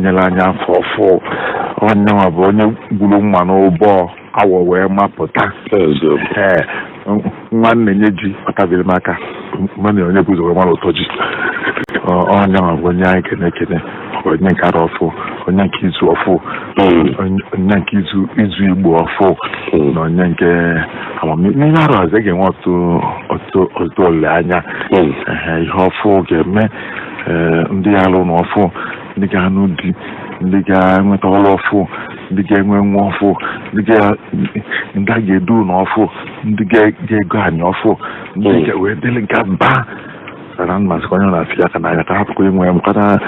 Nyere anyị afọ ọfụ. Onyenwa bụ onye gburu mma n'ụbọ awọ wee mapụta. Ee, nwanne nye ji ọtabiri m aka mana onye bụ ụzọ wee mara ụtọ ji. Onyenwa bụ onye anyị kene ekene, onye nke arọ ọfụ, onye nke izu ọfụ, onye nke izu Igbo ọfụ na onye nke amamihe. N'ime arọ ọzọ, ị ga-enwe ọtụtụ ọtụtụ ọtụtụ olileanya. Ihe ọfụ ga-eme. Ndị ya alụ na ọfụ, ndị ga-anụ di, ndị ga-enweta ọrụ ọfụ, ndị ga-enwe nwa ọfụ, ndị a ga-edu n'ọfụ, ndị ga-ego anyị ọfụ, ndị ga-wee dịrị gaba kana mmasị. Onye na-afịa aka n'anya ka hapụkwa inwe ya, maka na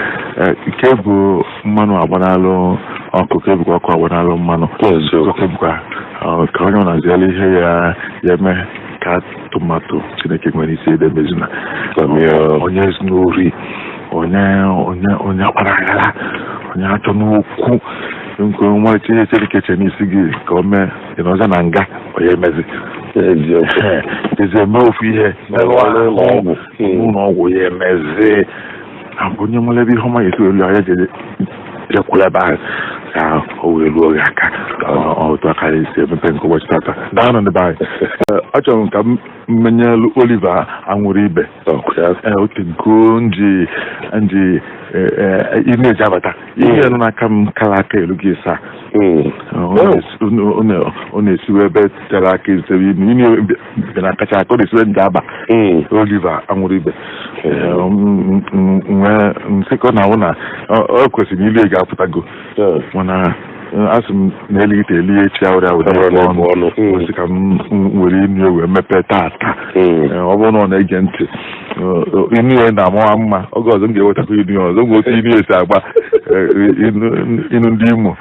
nke bụ mmanụ agbanalụ ọkụ, ka ebukwa ọkụ agbanalụ mmanụ. Ọkụ bụkwa ka onye ọ na-azịala ihe ya ya eme ka atụmatụ Chineke nwere isi ede mezuna. Onye n'ori, onye akpara aghara, onye achọ n'okwu nke ọmarịcha ihe Chineke che n'isi gị ka o mee, ị nọza na nga onye emezi ezi eme ofu ihe merụọ ahụ n'ụlọ ọgwụ ya emezi. Abụ onye nwere ebe ihe ọma ga-esi welu anya jekwuru ebe ahụ ka o wee ruo gị aka. Otu aka esi emepe nke ụbọchị tata. Daalụ, ndị be anyị. Achọrọ m ka m menyelu Oliver Anwụrụ Ibe. Otego nji nji ị na-eji abata ihe nọ n'aka m kara aka elu gị saa. Ọ na-esiwe ebe tere aka ezitere inu inu bịa na kacha aka ọ na-esiwe ndị aba. Oliver Anwụrụ Ibe nwee nsị ka ọ na-awụ na ọ kwesịrị ilu ga-apụtago, mana asị m na elighite eli echi awụrụ awụrụ ọnụ kwesị ka m were inu wee mepee tata. Ọ bụrụ na ọ na-ege ntị, inu ya na-amawa mma. Oge ọzọ m ga-ewetakwa inu ya ọzọ nwe otu inu ya si agba inu ndị Imo.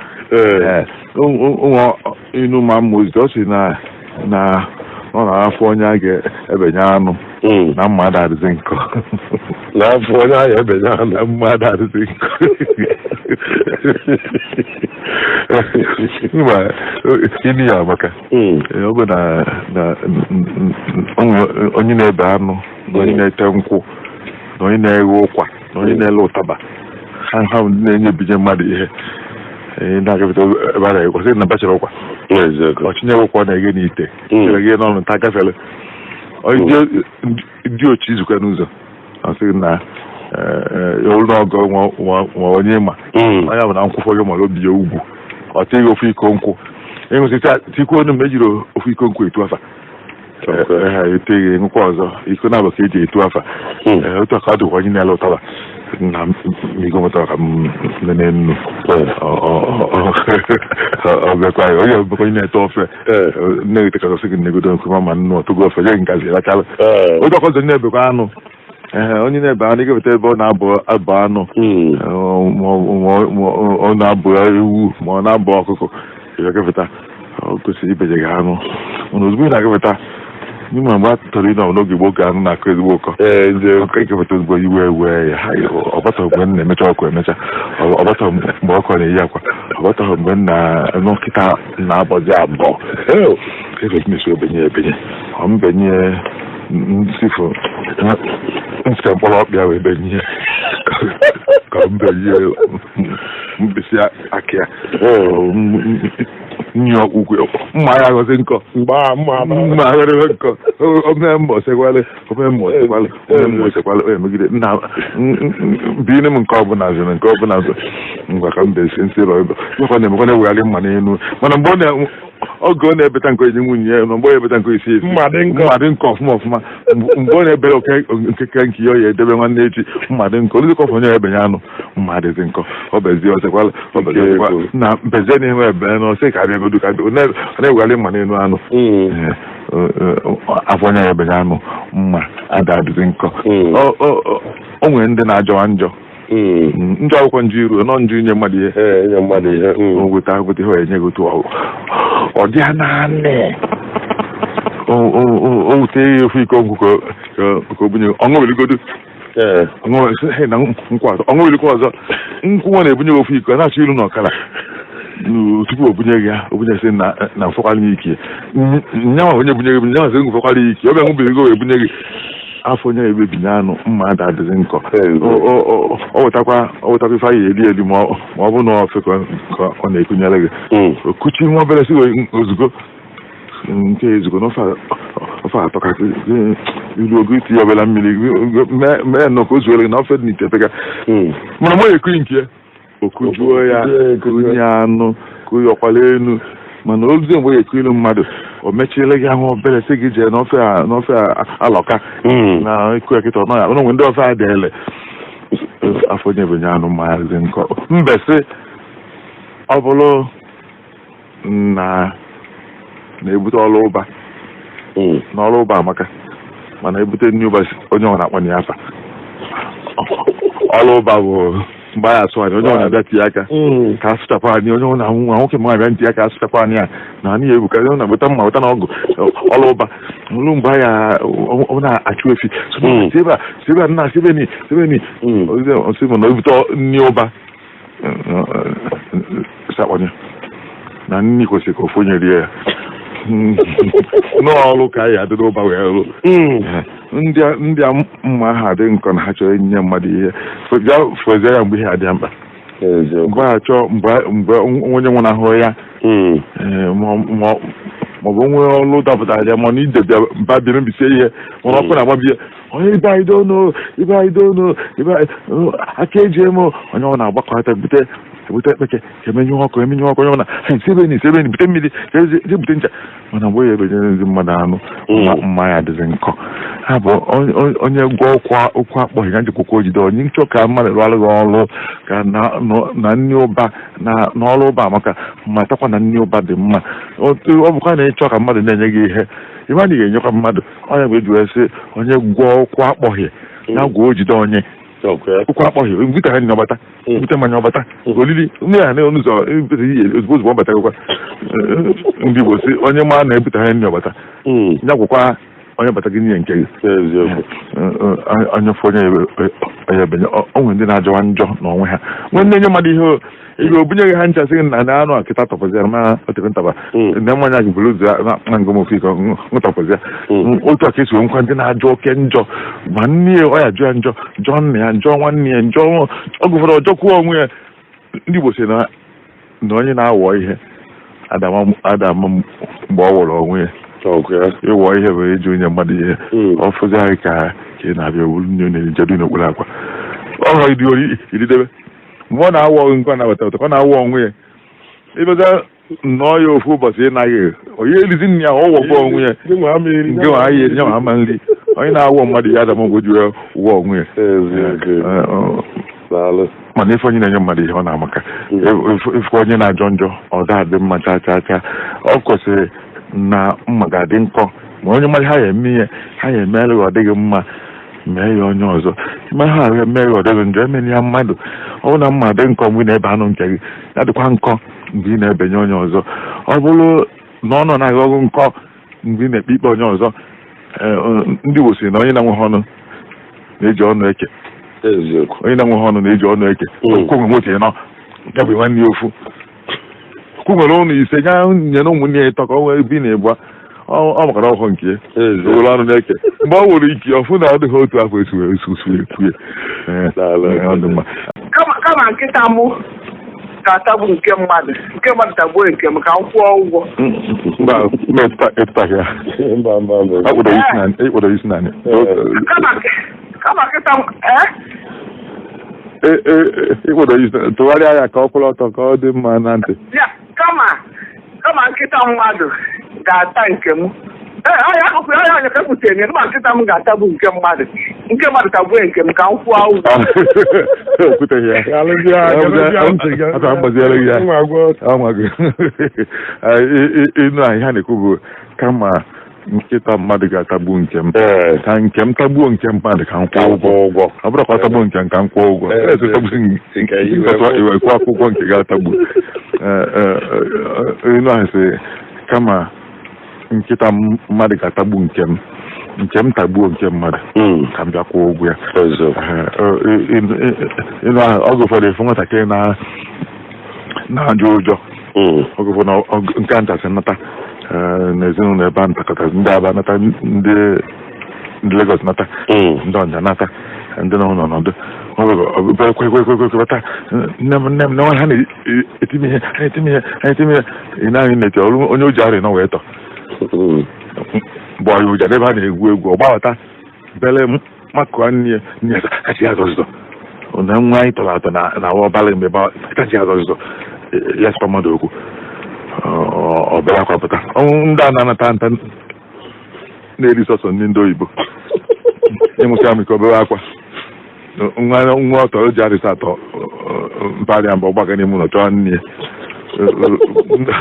Ụmụ inu ma mma ozite ọ sị na ọ na-afọ onye a ga-ebenye anụ na mma adịghịzị nkọ. N'afọ onye ahụ ebenye anụ. Na mma adịghịzị nkọ. Mba, inu ya amaka. Ọ bụ na onye na-ebe anụ na onye na-ete nkwụ na onye na-eghe ụkwa na onye na-ele ụtaba, ha bụ ndị na-enye ebinye mmadụ ihe. Na-agafete ebe a na-ekwesị na bachara ụkwa, ọchịnye ụkwa na-eghe n'ite ghe n'ọnụ nta gafere ndị ochi izukwa n'ụzọ, ọ sị na olu ọgọ nwa onye ma onye bụ na nkwụfọ gị mara obi ya ugwu, ọ tịghị ofu iko nkwụ ịṅụsị tikwu onu mgbe ejiri ofu iko nkwụ etu afa eteghị ṅụkwa ọzọ iko na-abụ ka eji etu afa. Otu aka ọ dịkwa onye na-ele ụtaba na migo mụtara ka m nene nnu ọ bịakwa ya onye bụkwa onye na-ete ofe nne gị tekasị gị negodo nke ma nnu ọtụgo ofe nye nkazi lachala. Otu ọkọzọ onye na-ebekwa anụ, ee, onye na-ebe anụ ịgafete ebe ọ na-abụ abụ anụ, ma ọ na-abụ ewu ma ọ na-abụ ọkụkọ, ịgafeta ọ kwesịrị ibeje gị anụ, mana ozugbo ị na-agafeta n'ime mgbe a tọrọ ịnọ n'oge gboo ka anụ na-akụ ezigbo ụkọ ọkụ, ịgafeta ozugbo iwe wee ya. Ọbata mgbe m na-emecha ọkụ emecha, ọbata mgbe ọkụ na-eyi akwa, ọbata mgbe m na nkịta na-abọzi abụọ ebe m esi ebenye ebenye ọ mbenye nsifụ nsị mkpọrọ ọkpịa wee benye ka m benye mkpịsị aka ya nyi ọkpụkwe mma ya aghọzi nkọ mgba mma mma agharịghị nkọ. Ome mma osekwalị, ome mma osekwalị, ome mma osekwalị, o emegide nna bine m nke ọbụla zụrụ nke ọbụla zụ ngwa ka m besi nsị rọ ebe nwekwa na-emekwa na-ewegharị mma n'elu, mana mgbe ọ na oge ọ na-ebeta nke onye nwunye ya na mgbe ọ na-ebeta nke isi esi Mma dị nkọ. Mma dị nkọ ọfụma ọfụma. Mgbe ọ na-ebere oke nkeke nke ya ọ ya edebe nwanne echi, mma dị nkọ. Oluzikọ onye ya ebenye anụ, mma dịzị nkọ. Ọ bezie osekwala, ọ bezie osekwala na mbezie na ihu ebe na ọsị ka abịagodu ka abịa ọ na-ewegharị mma n'elu anụ. Ee, afọ onye ya ebenye anụ, mma ada adịzi nkọ. O nwere ndị na-ajọwa njọ njọ akwụkwọ njọ iru nọ njọ inye mmadụ ihe. Ee, inye mmadụ ihe. O weta weta ihe enye gị otu ọ dị ya naanị o wute ya ofu iko nkwụ ka o bunye ọṅụweligodo ọṅụ na nkwụ ọzọ, ọṅụwelikwa ọzọ nkwụ nwa na-ebunye gị ofu iko na-achọ ilu na ọkara tupu o bunye gị ya, o bunye sị na mfọkwara m ike nyanwa onye bunye gị nyanwa sị ngwụfọkwara ya ike ọ bịa ṅụbirigo wee bunye gị. Afọ onye ebebinye anụ, mma ada adịghị nkọ. Eziokwu. O wetakwa ife anyị eri eri, ma ọ bụ na ofe ka ọ na-ekunyere gị, okuchi nwa obere si ozugbo nke ezugbo n'ofe ofe atọ ka ilu ogo itinye obere mmiri mee nnọọ ka o zuere gị na ofe dị n'ite peka. Mana mụ ekughị nke ya, okujuo ya. Okujuo ya, ekujuo. Kunye anụ, kuyọkwala enu, mana ozi mgbe ya ekuilu mmadụ, o mechiele gị ahụ obere, sị gị jee n'ofe a, n'ofe a alọka na iku ya kịta ọ nọ ya onwe ndị ofe a dị ele. Afọ onye bụ nye anụ, mmanya dị nkọ. Mbe sị ọ bụrụ na na-ebute ọrụ ụba na ọrụ ụba amaka, mana ebute nri ụba, onye ọ na-akpọ na ya afa ọrụ ụba bụ mgbe anyị asụ anyị, onye ọ na-abịa tinye aka ka a sụchapụ anyị, onye ọ na-anwụ nwa nwoke ma abịa ntinye aka asụchapụ anyị a na anyị ebuka, onye ọ na-weta mma, weta na ọgụ ọrụ ụba ọrụ mgbe anyị ọ na-achụ efi. Si ebe a, si ebe a, nna, si ebe ni, si ebe ni. Osi ma na ebute nri ụba, sakpọnye na nri kwesịrị ka ofu onye rie ya n'ọrụ ka anyị adị n'ụba wee rụ. Ndị a mma ha adị nkọ na ha chọrọ inye mmadụ ihe, bịa fọzie ya mgbe ihe adị ya mkpa. Mgbe ha chọọ, mgbe onye nwụnahụrụ ya, ma ọ bụ onwe ọlụ dapụtara ya, mana ide bịa mba bịa mebisie ihe, mana ọkụ na-agbabie onye ibe anyị dono, ibe anyị dono, ibe anyị aka eji eme, onye ọ na-agbakọta bute ebute ekpeke ka emenyụ ọkụ, emenyụ ọkụ, onye ọ na sebeni sebeni bute mmiri ka eje bute ncha. Mana mgbe ya ebenyere ndị mmadụ anụ, mma ya adịghị nkọ. Ha bụ onye gwọ okwu akpọghị ya njikwakwa ojide onye nchọ ka mmadụ rụọrụ gị ọrụ ka na nri ụba na n'ọrụ ụba maka matakwa na nri ụba dị mma. Otu ọ bụkwa na ịchọ ka mmadụ na-enye gị ihe, ime anyị ga-enyekwa mmadụ onye bụ eji wee sị onye gwọọ okwu akpọghị ya gwọọ ojide onye okwu akpọghị bute ha nri ọbata, bute mmanya ọbata, olili ndị a na ụzọ ebute ihe ozugbo ozugbo ọbatagokwa. Ndị Igbo si onye ma na-ebute ha nri ọbata, ya gwụkwa onye bata gị nye nke gị. Onye fụ onye onye ebenye o nwere ndị na-ajọwa njọ n'onwe ha, nwee ndị enye mmadụ ihe ị ga-obunye gị ha ncha, sị gị na anụ a kịta tọpụzịa ma otere ntaba na mmanya gị buru ụzọ na ngom ofu iko ṅụtọpụzịa. Otu a ka esi wee nkwa ndị na-ajọ oke njọ, ma nne ya ọ ya jụ ya njọ, njọ nna ya, njọ nwanne ya, njọ oge ụfọdụ ọjọkwuo onwe ya. Ndị Igbo sị na onye na-awọ ihe adama mgbe ọ wọrọ onwe ya. Ịwọ ihe bụ iji onye mmadụ ihe ọ fụzi anyị ka ị na-abịa wuru nne na-ejedu n'okpuru akwa ọ họrọ ịdị ori iridebe mgbe ọ na-awọ nke ọ na-abata ụtọ ka ọ na-awọ onwe ya. Ịbịaza nnọọ ya ofu ụbọchị, ị naghị onye erizi nne ya, ọ wọgwa onwe ya nke nwa anyị eri nwa ama nri. Onye na-awọ mmadụ ya adama mgbe o ji wee wụọ onwe ya. Mana ife onye na-enye mmadụ ihe ọ na-amaka, ife onye na-ajọ njọ ọ ga-adị mma chaa chaa chaa. Ọ kwesịrị na mma ga-adị nkọ, ma onye mmadụ ha ya eme ihe ha ya emeela ọ dịghị mma, mee ya onye ọzọ ma ha eme ya ọ dịghị njọ, emena ya mmadụ. Ọ bụrụ na mma dị nkọ mgbe ị na-ebe anụ nke gị, ya dịkwa nkọ mgbe ị na-ebenye onye ọzọ. Ọ bụrụ na ọ nọ na ọgụ nkọ mgbe ị na-ekpe ikpe onye ọzọ. Ndị Igbo sị na onye na-enweghị ọnụ na-eji ọnụ eke. Onye na-enweghị ọnụ na-eji ọnụ eke. Okwu nwe moto ịnọ ya bụ nwanne ya ofu okwu nwere ụlọ ise ya nyere ụmụnne ya ịtọ ka ọ nwee bi na ịbụa ọ makara ọhụụ nke ya owere ọnụ na-eke mgbe ọ wụrụ ike ọfụ na ọ dịghị otu afọ esi wee susu ekwu ya ọ dị mma. Kama nkịta mụ ga-atagbu nke mmadụ, nke mmadụ tagbuo nke m ka m kwụọ ụgwọ. Mba, mba, etụtaghị ya. Mba, mba, mba. Akpụdoro isi naanị. Kama nkịta m Ịkpụdoro isi, tụgharịa ya ka ọ kwụrụ ọtọ ka ọ dị mma na ntị. Ya kama nkịta mmadụ ga-ata nke m, ee ọya akụkụ ọya ọnya ka ekwutere ya, kama nkịta m ga-atagbu nke mmadụ, nke mmadụ tagbuo nke m ka m kwụọ ụgwọ. Okwuteghị ya. Aka mgbaziere gị ya. Amaghị ịnụ a ihe a na-ekwu bụ kama nkịta mmadụ ga-atagbu nke m, ka nke m tagbuo nke mmadụ ka m kwụọ ụgwọ. Ọ bụrụ ka ọ tagbuo nke m ka m kwụọ ụgwọ, iwe kwụọ akwụkwọ nke ga-atagbu ịnụ ahụ sị kama nkịta mmadụ ga-atagbu nke m, nke m tagbuo nke mmadụ ka m bịa kwụọ ụgwọ ya. Ịnụ ahụ oge ụfọdụ efu nwatakịrị na-ajụ ụjọ oge ụfọdụ nke a ntasị nnata n'ezinụlọ ebe a ntakọta ndị aba nata ndị Ndị Lagos nata, ndị Ọnịcha nata, ndị nọ n'ụlọ nọdụ kwe kwe kwe kwe bata. Nne m, nne m, na ha na-eti m ihe, ha na-eti m ihe, ha na-eti m ihe. Ị na-anyị na-eti ọrụ onye o ji arị nọ wee tọ mgbe ọya ụja ebe a na-egwu egwu, ọ gbawata bele makụọ nne ya, nne ya kachi ya azọzọ na nwa anyị tọrọ atọ na awa ọbara mgbe kachi ya azọzọ ya sịkwa mmadụ okwu. Ọ bịara akwapụta ọnwụ ndị a na-anata nta na-eri sọsọ nri ndị oyibo ịmụsị amị ka obere akwa nwa nwa ọtọ o ji arịsa atọ mpaghara mgbe ọgbaga n'ime ụlọ chọọ nne ya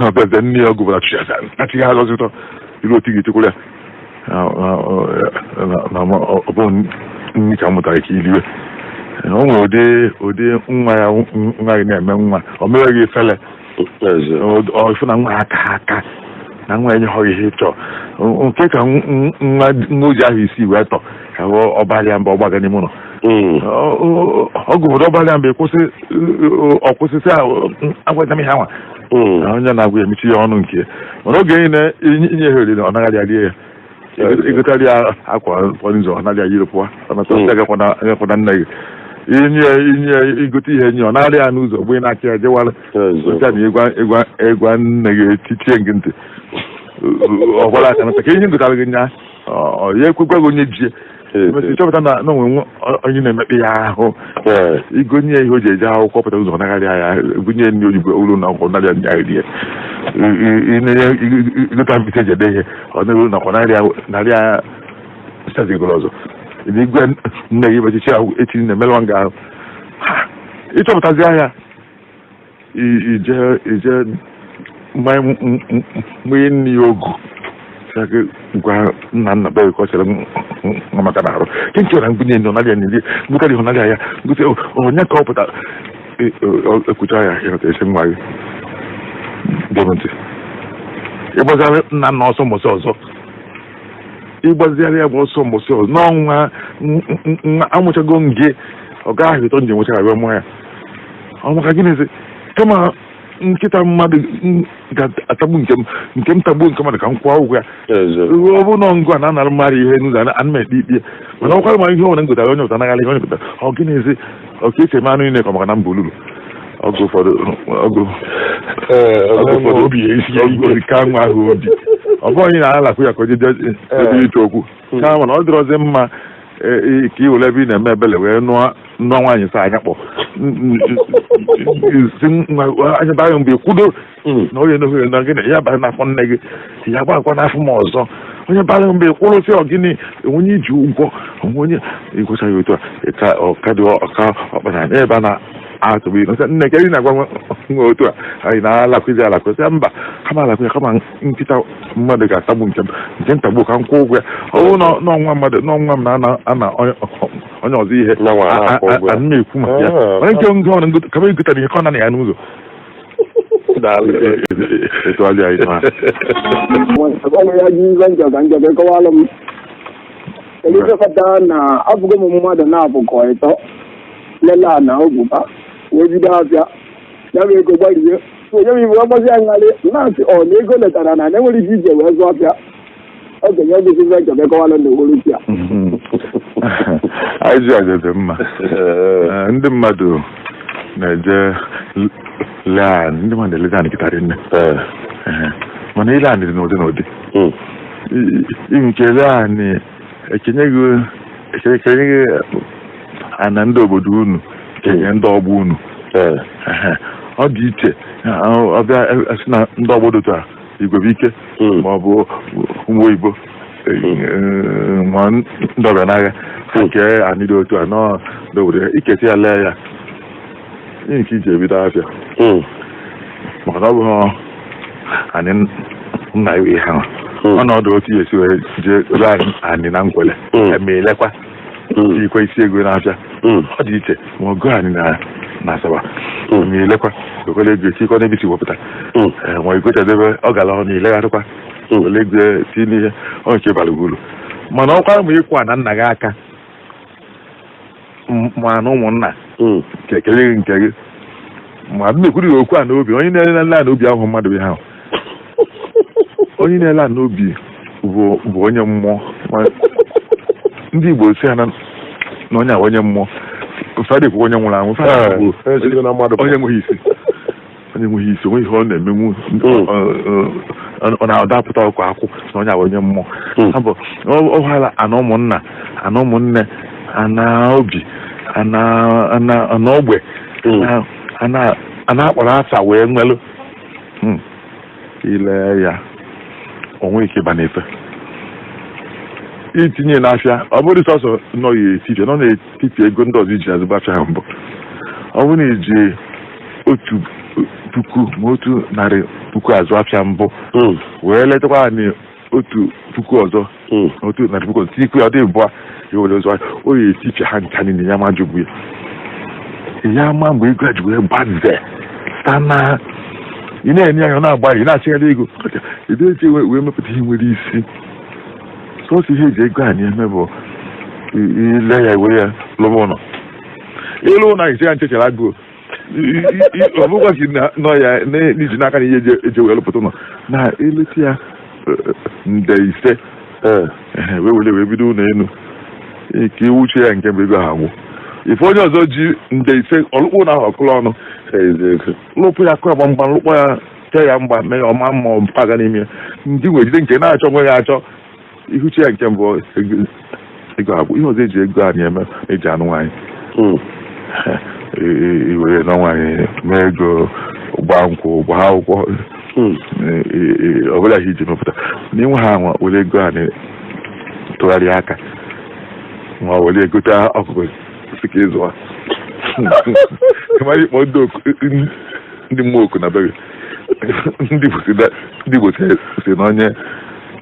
ọbịaze nne ya ọgụ bụla achị ya azọzụtọ iru otu gị chekwara ya na ọ bụ nri ka m mụtara ka iliwe. O nwere ụdị ụdị nwa ya nwa gị na-eme nwa o mere gị fele ọfụ na nwa aka aka na nwa enyeghị ihe ịchọ nke ka nwa nwa oji ahụ isi wee tọ ka ọbalịa mba ọgbaga n'ime ụlọ ọgụ obodo ọbalịa mba ịkwụsị ọkwụsịsị agwaja m ihe anwa na onye na-agwa emechi ya ọnụ nke mana oge niile inye ha oriri ọ naghị arie ya, ịgụtarị ya akwa ụfọdụ nzọ ọ naghị ayiri pụọ agakwana nne gị inye inye igote ihe nye ọ naghị ya n'ụzọ mgbe ị na-achị ya jewara ocha na ịgwa ịgwa ịgwa nne gị etichie gị ntị ọ gwara aka nata ka ihe ngụtara gị nya ọ ya ekwekwa gị onye jie mesị chọpụta na onwe onye na-emekpe ya ahụ igonye ya ihe o ji eje akwụkwọ pụta ụzọ nagharị ya bunye ndị oyibo ụlọ na akwụkwọ narị ya rie ịgota mpịtị eji ede ihe ọ na ụlọ nakwa narị ya sazigoro ọzọ igwe nne gị mechichi ahụ echi na-emelụ nga ahụ ịchọpụtazi ahịa ije ije mmanye nne ya ogu gwa nna nna be ka ọ chere nwa maka na arụ nke nke na mbunye ndị ọnarịa nri ngụtarị ịhụnarịa ya ngote onye ka ọ pụtara ekwucha ya ịnata esi nwa gị gee ntị ịgbazara nna nna ọsọ mbọsị ọzọ ịgbazigharị ya bụ ọsọ mbọsị ọzọ n'ọnwa nwa amụchago nge ọ gaghị ụtọ njem nwechara bịa mụọ ya ọ maka gịnịzi kama nkịta mmadụ ga-atagbu nke m nke m tagbuo nke mmadụ ka m kwụọ ụgwọ ya. Ọ bụ na ngụ a na-anara mmadụ ihe n'ụzọ ana m ekpe ikpe mana ọkwara ma ihe ọbụla m gotara onye pụta nagharị ihe onye pụta ọ gịnịzi ọ ka esi eme anụ niile ka maka na mba olulu ọgụ ụfọdụ ọgụ ụfọdụ obi ya esi obi ka nwa ahụ obi ọ bụghị onye na-alakwu ya ka o jeje ebe ịchọ okwu ka mana ọ dịrọzi mma ka ị were ebe ị na-eme ebele wee nụọ nụọ nwaanyị sa anya kpọ si anya bara mgbe kwudo na onye n'ohere na gịnị ya bara n'afọ nne gị ya gbakwa n'afọ m ọzọ onye bara mgbe kwụrụsị ọgịnị onye iji ụgwọ onwe onye ịgwụcha ya otu a ka ọkadị ọka ọkpara ebe a na-atụgbu ilo nne ka ị na-agwa nwa otu a anyị na-alakwụzi alakwụzi mba kama alakwụ ya kama nkịta mmadụ ga-atagbu nke m nke ntagbu ka m kwụọ ụgwọ ya ọ bụrụ n'ọnwa mmadụ n'ọnwa m na ana onye ọzọ ihe ana m ekwu maka ya onye nke ngo ọrụ kama egotara ihe ka ọ na ya n'ụzọ etụgharị anyị na ọnwụ ya ji ife njọ ka njọ ka ịkọwalụ m kedu ife kpatara na abụgo m mmadụ na-abụkọ ịtọ lele a na ogwuba wee bido afịa ya bụ ego gbarie onye m ife ọgbọzi anyarị na-asị ọ na ego letara na enwere ike ije wee zụọ afịa okenye gosi ife njọ ka ịkọwalụ na owoluchi a. Anyị ji aja dị mma. Ndị mmadụ na-eje lee anị ndị mmadụ na-elezi anị kịtarị nne mana ile anị dị n'ụdị n'ụdị nke lee anị ekenye gị ekenye gị ana ndị obodo unu kenye ndị ọgbọ unu ọ dị iche ọbịa sị na ndị ọgbọ dị a igwebike ma ọ bụ ụmụ oyibo ma ndị ọbịa n'agha nke anị dị otu a n'obodo ya iketa ya lee ya ihe nke iji ebido afịa maka na ọ bụghị anị nna ya ihe ahụ ọnọdụ otu ya esi wee jee ree anị na nkwele emeelekwa ikwe isi ego n'afịa ọ dị iche ma ọgụ anị na Asaba emeelekwa ekwele ego etikọ n'ebe isi wepụta ma igochadebe ọ gara ọnụ ilegharịkwa wele ego ti n'ihe ọ nke bara uru mana ọkwa ma ịkwụ ana nna gị aka ma na ụmụnna kekere gị nke gị ma m na-ekwuru gị okwu a n'obi onye na-ele ana n'obi ahụ mmadụ ihe ahụ onye na-ele ana n'obi bụ onye mmụọ. Ndị Igbo si ha na na onye a onye mmụọ ụfọdụ ekwu onye nwụrụ anwụ, ụfọdụ kwuru Esigo na mmadụ. Onye nweghị isi, onye nweghị isi, onwe ihe ọ na-emenwu. Ọ na-adapụta ọkụ akwụ na onye a bụ onye mmụọ. Ha bụ ọhala ana ụmụnna, ana ụmụnne, ana obi, ana ana ana ogbe, ana ana akpọrọ afa wee nwelụ. Ile ya, onwe ike ịba n'efe itinye n'afịa. Ọ bụrụ sọsọ nọ ya etiti, nọ n'etiti ego ndị ọzọ iji azụba afịa ahụ mbụ, ọ bụrụ na iji 1,000 ma 100,000 azụ afịa mbụ, wee letakwa anyị 1,000 ọzọ, 100,000 ọzọ, tinyekwu ya, ọ dị abụọ ya were ụzọ ahịa, o ya etipịa ha ncha niile. Ya ma jụgbu ya, ya ma mgbe ego a ji wee gbaze sana. Ị na-enye anya, ọ na-agbalị, ị na-achịgharị ego ebe eji wee mepụta ihe nwere isi. Sọsọ ihe eji ego a na-eme bụ ile ya, were ya lụba ụlọ, ịlụ ụlọ ahụ, isi ya nchechere agụụ. Ọ bụkwa ka nọ ya n'iji n'aka na ihe eji wee lụpụta ụlọ na eleta ya 500,000, wee were wee bido ụlọ elu ka iwuche ya. Nke mbụ, ego ahụ agwụ. Ife onye ọzọ ji 500,000 ọlụkpụ ụlọ ahụ ọkụlụ ọnụ, Eziokwu. Lụpụ ya, kụ ya gbamgbam, lụkpọ ya, tee ya mgba, mee ya ọma mma, mpaga n'ime ya. Ndị wee jide nke na-achọ onwe ya achọ ihuche ya. Nke mbụ, ego agwụ. Ihe ọzọ eji ego anyị eme, eji anụ nwaanyị, iwere na nwaanyị mee ego, gbaa nkwụ, gbaa akwụkwọ, ọ bụla ihe iji mepụta na inwe ha anwa were ego anyị tụgharịa aka, ma were egote ọkụkọ si ka ịzụwa mara ịkpọ ndị ndị mmụọ oku na be gị. Ndị Igbo si ndị Igbo si na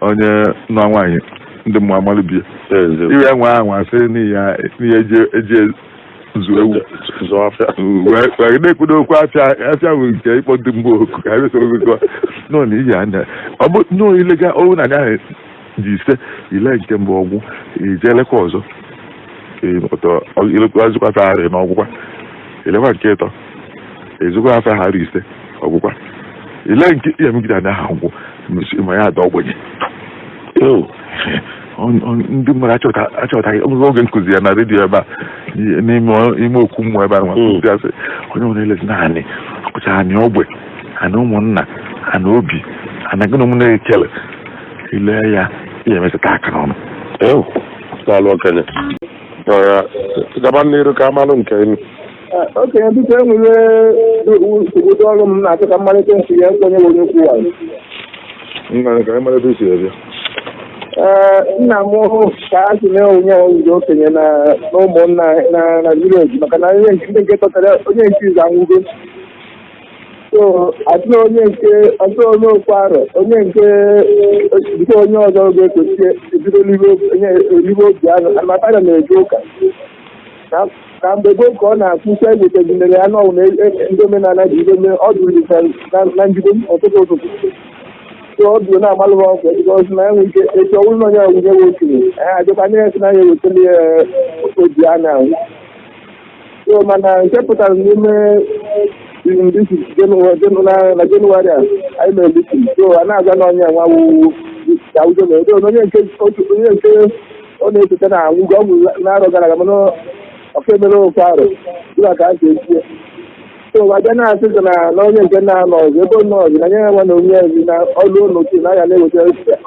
onye nọ nwaanyị, ndị mmụọ amalụ bie. Eziokwu. Iwe nwe anwa sị n'ihe eji zụ ewu. Zụọ afịa. Wee na-ekwudo okwu afịa. Afịa bụ nke ịkpọ ndị mmụọ oku ka ha soro gị gụọ nọ na iyi anya. Ọ bụ nọọ ilega ọrụ na anya ahụ dị ise ile. Nke mbụ, ọgwụ ije elekwa ọzọ, ụtọ ilekwa azụkwa afịa arị na ọgwụkwa. Ilekwa nke ịtọ, ezukwa afịa ha arụ ise, ọgwụkwa. Ile nke ya megide anya ha agwụ ma ya ada ogbenye. Ndị mmadụ achọtaghị oge nkụzi ya na redio ebe a n'ime ime okwu mmụọ ebe a nwa nkụzi asị onye nwere elezi naanị ọkụcha anị ogbe, anị ụmụnna, anị obi, anị gị na ụmụnne ekele ile ya, ihe emesịta aka n'ọnụ. Ew. Daalụ, okenye. Ọ ya gaba n'iru ka amalụ nke elu. Okenye, biko, enwere nsogbu ọrụ m na-achọ ka mmalite nsị ya onye onye kwuwa. Nna, ka anyị mara ebe esi abịa. Ee, nna m, ka a sị na onye ụzọ okenye na na ụmụnna na village, maka na onye ndị nke tọtara onye nke izu anwụgo, so atụrụ onye nke atụrụ onye okwu arọ, onye nke biko onye ọzọ ga-ekochi ebido olibe obi anụ amata na-eje ụka na mgbe gboo ka ọ na-akwụsị ewetagidere ya n'ọwụ na ndị omenala ji bido mee ọ dụrụ na mbido ụtụtụ ụtụtụ. So ọ dụrụ na-amalụ ha ọkwa because na enwe ike echi ọ bụrụ na onye ọgwụgwọ nwe okenye anyị ajọkwa ndị esi na ya ewetali ya obi anụ ahụ. So mana nke pụtara n'ime na Jenụwarị a anyị mere meeting, so a na-agwa na onye nwa wụ ka ụjọ mere onye nke otu onye nke ọ na-echeta na anwụgo ọ bụ n'arọ gara aga, mana ọka emere ofu arọ dịka ka a si esi ya. So abịa na-asị sị na onye nke na-anọ ọzọ ebe ọ nọ ọzọ na nye ya nwa na onye ezi na ọlụ n'otu na ya na-eweta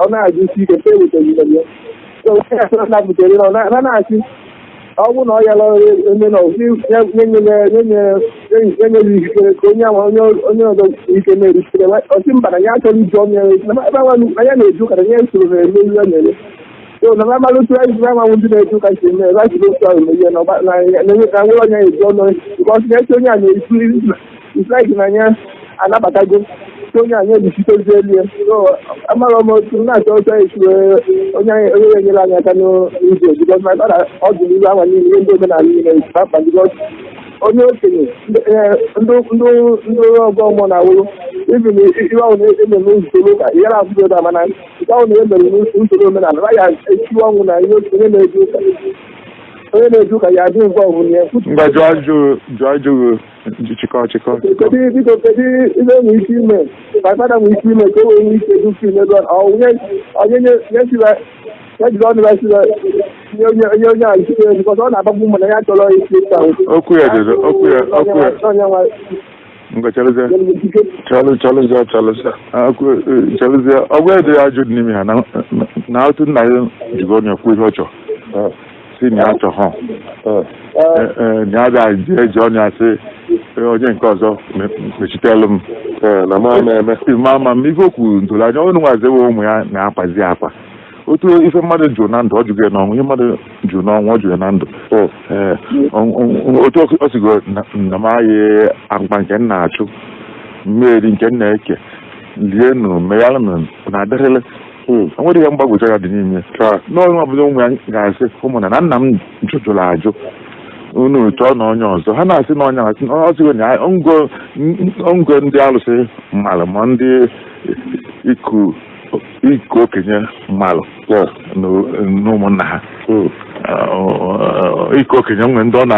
ọ na-ajụ isi ike nke ewetaghị ya. So onye ya sị napụtara na ọ na-asị ọ bụrụ na ọ yala eme na ọzọ nye ya ikikere ka onye ahụ onye ọzọ ike na-erutere. Ọsị mba, na ya achọrọ iji ọnụ ya ebe ahụ na ya na-eji ụka na ya soro na-eme ihe ọ na-eme. So na amalụ otu anyị si amanwụ ndị na-eji ụka si eme ebe a siri otu ahụ eme na na nwere onye eji ọnụ because na-eche onye a na-esu it's like na ya anabatago so onye anyị ejisitozi elu ya. So amara m otu m na-achọ otu anyị si wee onye onye ga-enyere anyị aka n'ụzọ because my father ọ dị n'ihu awa niile ihe ndị omenala niile mkpa because onye okenye ndị ọgọ mmụọ na-awụrụ even ihe ọhụrụ na-eme n'usoro ụka ihe na-afụgo ebe a, mana nke ọhụrụ na emere n'usoro omenala ya esiwe ọnwụ na ihe onye na-eji ụka, onye na-eji ụka ya adị involve na ya. Ngwa, jụọ ajụ, jụọ ajụ, chịkọ chịkọ. Kedu, biko, kedu ihe nwere ike ime my father nwere ike ime ka o wee nwee ike du fim ebe ọ onye onye nye siwa ya jiri ọnụ ya siwa Nye onye onye onye a isi elu, because ọ na-agbagbu mụ na ya chọrọ isi ịta. Okwu ya dịrị okwu ya, okwu ya. Onye nwa Ngwa, chelụzie. ikike. Chalụ, chalụzie, chalụzie. Okwu, chelụzie. Ọ bụ ede ajụ dị n'ime ha na otu nna ya jigo onye kwu ihe ọ chọrọ, si na ya chọrọ na ya bịa jee ji ọnụ ya sị onye nke ọzọ mechitelu m. Na ma ama eme. Ma ama m ife okwu doro anya. Onye nwazi ewe ụmụ ya na-akwazi akwa otu ife mmadụ jụrụ na ndụ, ọ jụgo ya n'ọnwụ. Ihe mmadụ jụrụ n'ọnwụ, ọ jụrụ ya na ndụ. Ee, otu o sigo na m ayị akpa nke m na-achụ mmeri nke m na-eke lienụ meghalụnụ na adịrịlị. O nwere ihe mgbagwoju anya dị n'ime n'ọnụ ọbụla. Ụmụ ya ga-asị ụmụ na nna m jụjụrụ ajụ, unu chọọ na onye ọzọ. Ha na-asị na onye asị ọ sịgo na ngo ngo ndị alụsị mmalụ, ma ndị iku iku okenye mmalụ na ụmụnna ha. Iku okenye nwere ndị ọ na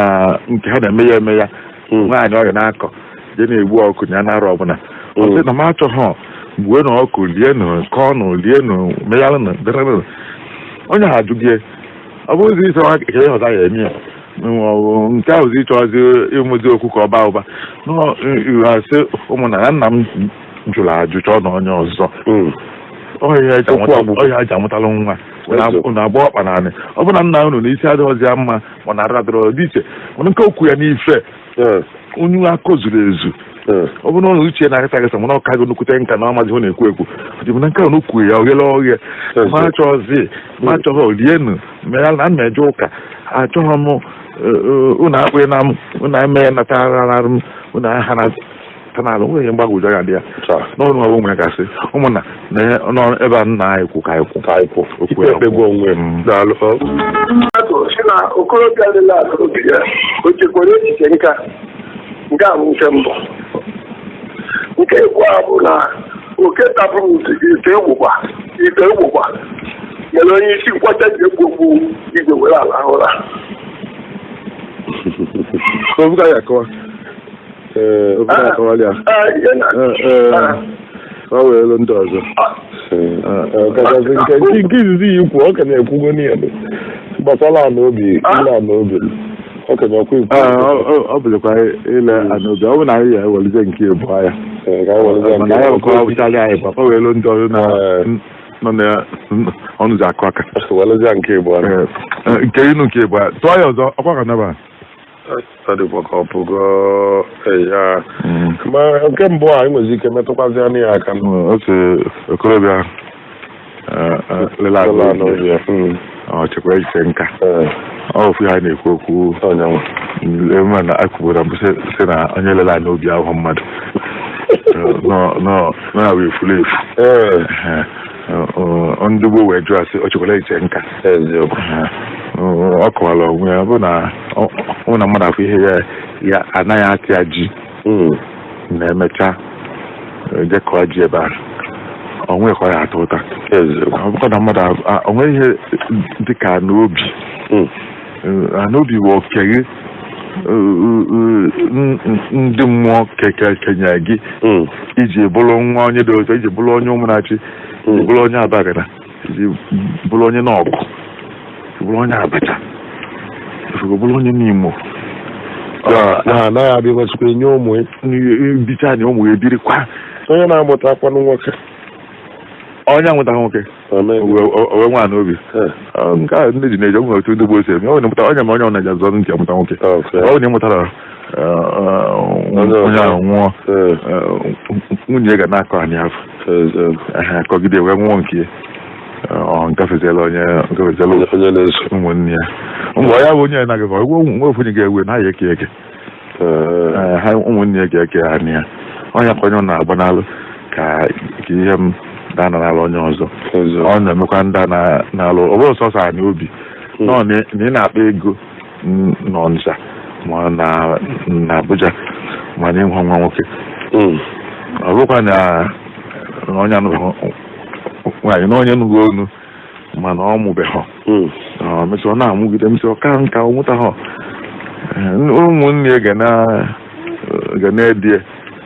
nke ha na-eme ya eme ya. Nwaanyị ọrịa na-akọ je na-egbu ọkụ ya na-arụ ọbụla, ọ sị na m achọghọ gbuo na ọkụ lienụ kọọnụ lienụ meghalụnụ dịrịnụ. Onye ha ajụgie, ọ bụghịzi ịchọ ka ihe ọzọ ya eme ya, nke ahụzi ịchọzi ịmụzi okwu ka ọ baa ụba. Asị ụmụnna na nna m jụrụ ajụ, chọọ na onye ọzọ. Ọhịa eji amụtalụ nwa unu agba ọkpa naanị. Ọ bụ na nna unu na isi adịghịzi ya mma, ma na arụ adịrọ dị iche, mana nke okwu ya n'ife onye akọ zuru ezu. Ọ bụrụ na ụlọ uche na-agasa agasa, mana ọ kago nnukwute nka na ọmazi hụ na-ekwu ekwu dị na nke ahụ kwuru ya oghere oghe. Ma achọghịzi, ma achọghị lienụ mere na mmeje ụka, achọghị m unu akpụghị na m, unu eme natara m, unu aha na tanalụ nwere ihe mgbagwoju anya dị ya n'ọnụ. Ọbụ ụmụ ya gasị ụmụnna na ebe a nna anyị kwu ka anyị kwu. Ka anyị kwu. Okwu ya. Ikpe onwe m. Daalụ. Mmadụ si na okorobịa lele ala obi ya, o chekwara echiche nka. Nke a bụ nke mbụ. Nke ịbụọ bụ na oke tapụrụ ite egbukwa ite egbukwa mere onye isi nkwọcha ji egbu ogbu igwe were ala ụra. Ofu ya akọwa. Ee, ofu ya akọwala ya. Ee, ihe na Ee, ka ọ wee elu ndị ọzọ. Kachasị nke izizi ya ikwu, ọ ka na-ekwugo n'ihe gbasara ala obi, ile ala obi, ọ ka na-ekwu ikwu. Ee, ọ bụzikwa ile ana obi. Ọ bụ na anyị ya ewelize nke ịbụọ ya. Ee, ka anyị werezie Mana nke anyị bụkwa bụchalị anyị bụ ọ wee elu ndị ọzọ na nọ na ọnụ ụzọ akụ aka. Werezie nke ịbụọ. Ee, nke inu nke ịbụọ tụọ ya ọzọ ọkwa ka naba. Ọ dịkwa ka ọ pụgo ya, ma nke mbụ a anyị nwezi ike metụkwazi anya ya aka. Otu okorobịa lele Lele ala ala obi ya. Ọ chekwa echiche nka. Ọ ofu ha na-ekwu okwu. Ọnyanwụ. Eme na akwubara mbụ sị na onye lele ala obi ahụ mmadụ nọ ya wee furu efu. Ndị gboo wee jụọ asị o chekwara echiche nka. Eziokwu. Ọ kọwara onwe ya bụ na ọ bụ na mmadụ afụ ihe ya, ya anaghị atị ya ji na-emecha jekọọ ji ebe ahụ onwe ka ọ ya atọ ụta. Eziokwu. Ọ bụkwa na mmadụ onwe ihe dịka n'obi n'obi bụ oke gị, ndị mmụọ keke kenye gị iji bụrụ nwa onye dị otu, iji bụrụ onye ụmụnachi, iji bụrụ onye Abagana, iji bụrụ onye Nọgụ, iji bụrụ onye Abacha, iji bụrụ onye N'Imo. Na anaghị abịa nwechikwa enye ụmụ ya. Bicha na ụmụ ya ebirikwa. Onye na-amụta akwanụ nwoke. Onye anwụtaghị nwoke owe nwa n'obi. Nke a ndị ji na-eji onwe otu ndị gboo si eme onye mụta onye ma onye ọ na-eji azụ ntị amụta nwoke. Ọ na ịmụtara onye ahụ nwụọ, nwunye ya ga na-akọ anyị afọ akọgide wee nwụọ nke ya, ọ nkafeziela onye nkafeziela onye na-eso ụmụnne ya mgbe ya bụ onye na-agafe nwe ofu onye ga-ewe na ya eke eke ha ụmụnne ya ga-eke ha na ya onye ka onye ọ na-agba n'alụ ka ka ihe m dana n'alụ onye ọzọ ọ na-emekwa ndị a na-alụ. Ọ bụrụ sọsọ anyị obi nọ na ị na-akpa ego n'Ọnịcha ma na na Abuja, ma na ịnwe nwa nwoke, ọ bụrụkwa na onye anụbeghị nwaanyị na onye nụgo onu mana ọ mụbeghị, ọ mesị ọ na-amụgide mesị ọ ka nka ọ mụtaghọ, ụmụnne ya ga na-edie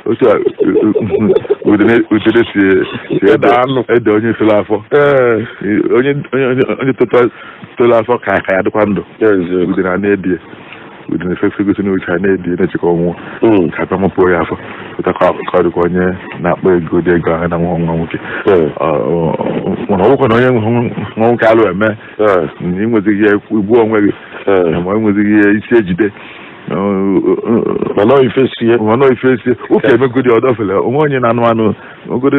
Otu a udene si Ede anụ. ede onye toro afọ. Onye onye onye toro afọ ka ya dịkwa ndụ. Eziokwu. Udene a na-edi ya. Udene fegosi n'oche a na-edi ya na-echekwa ọnwụ ka abịa mapụo ya afọ pụta ka ọ dịkwa onye na-akpọ ego dị ego ahụ na nwa nwoke. Mana ọ bụkwa na onye nwa nwoke alụ eme na ịnwezighị ya igbu onwe gị ma enwezighị ya isi ejide. Mana ọ ife sie. Mana ife sie ụka emegodi ọdọfele onwe onye na-anụ anụ ogodi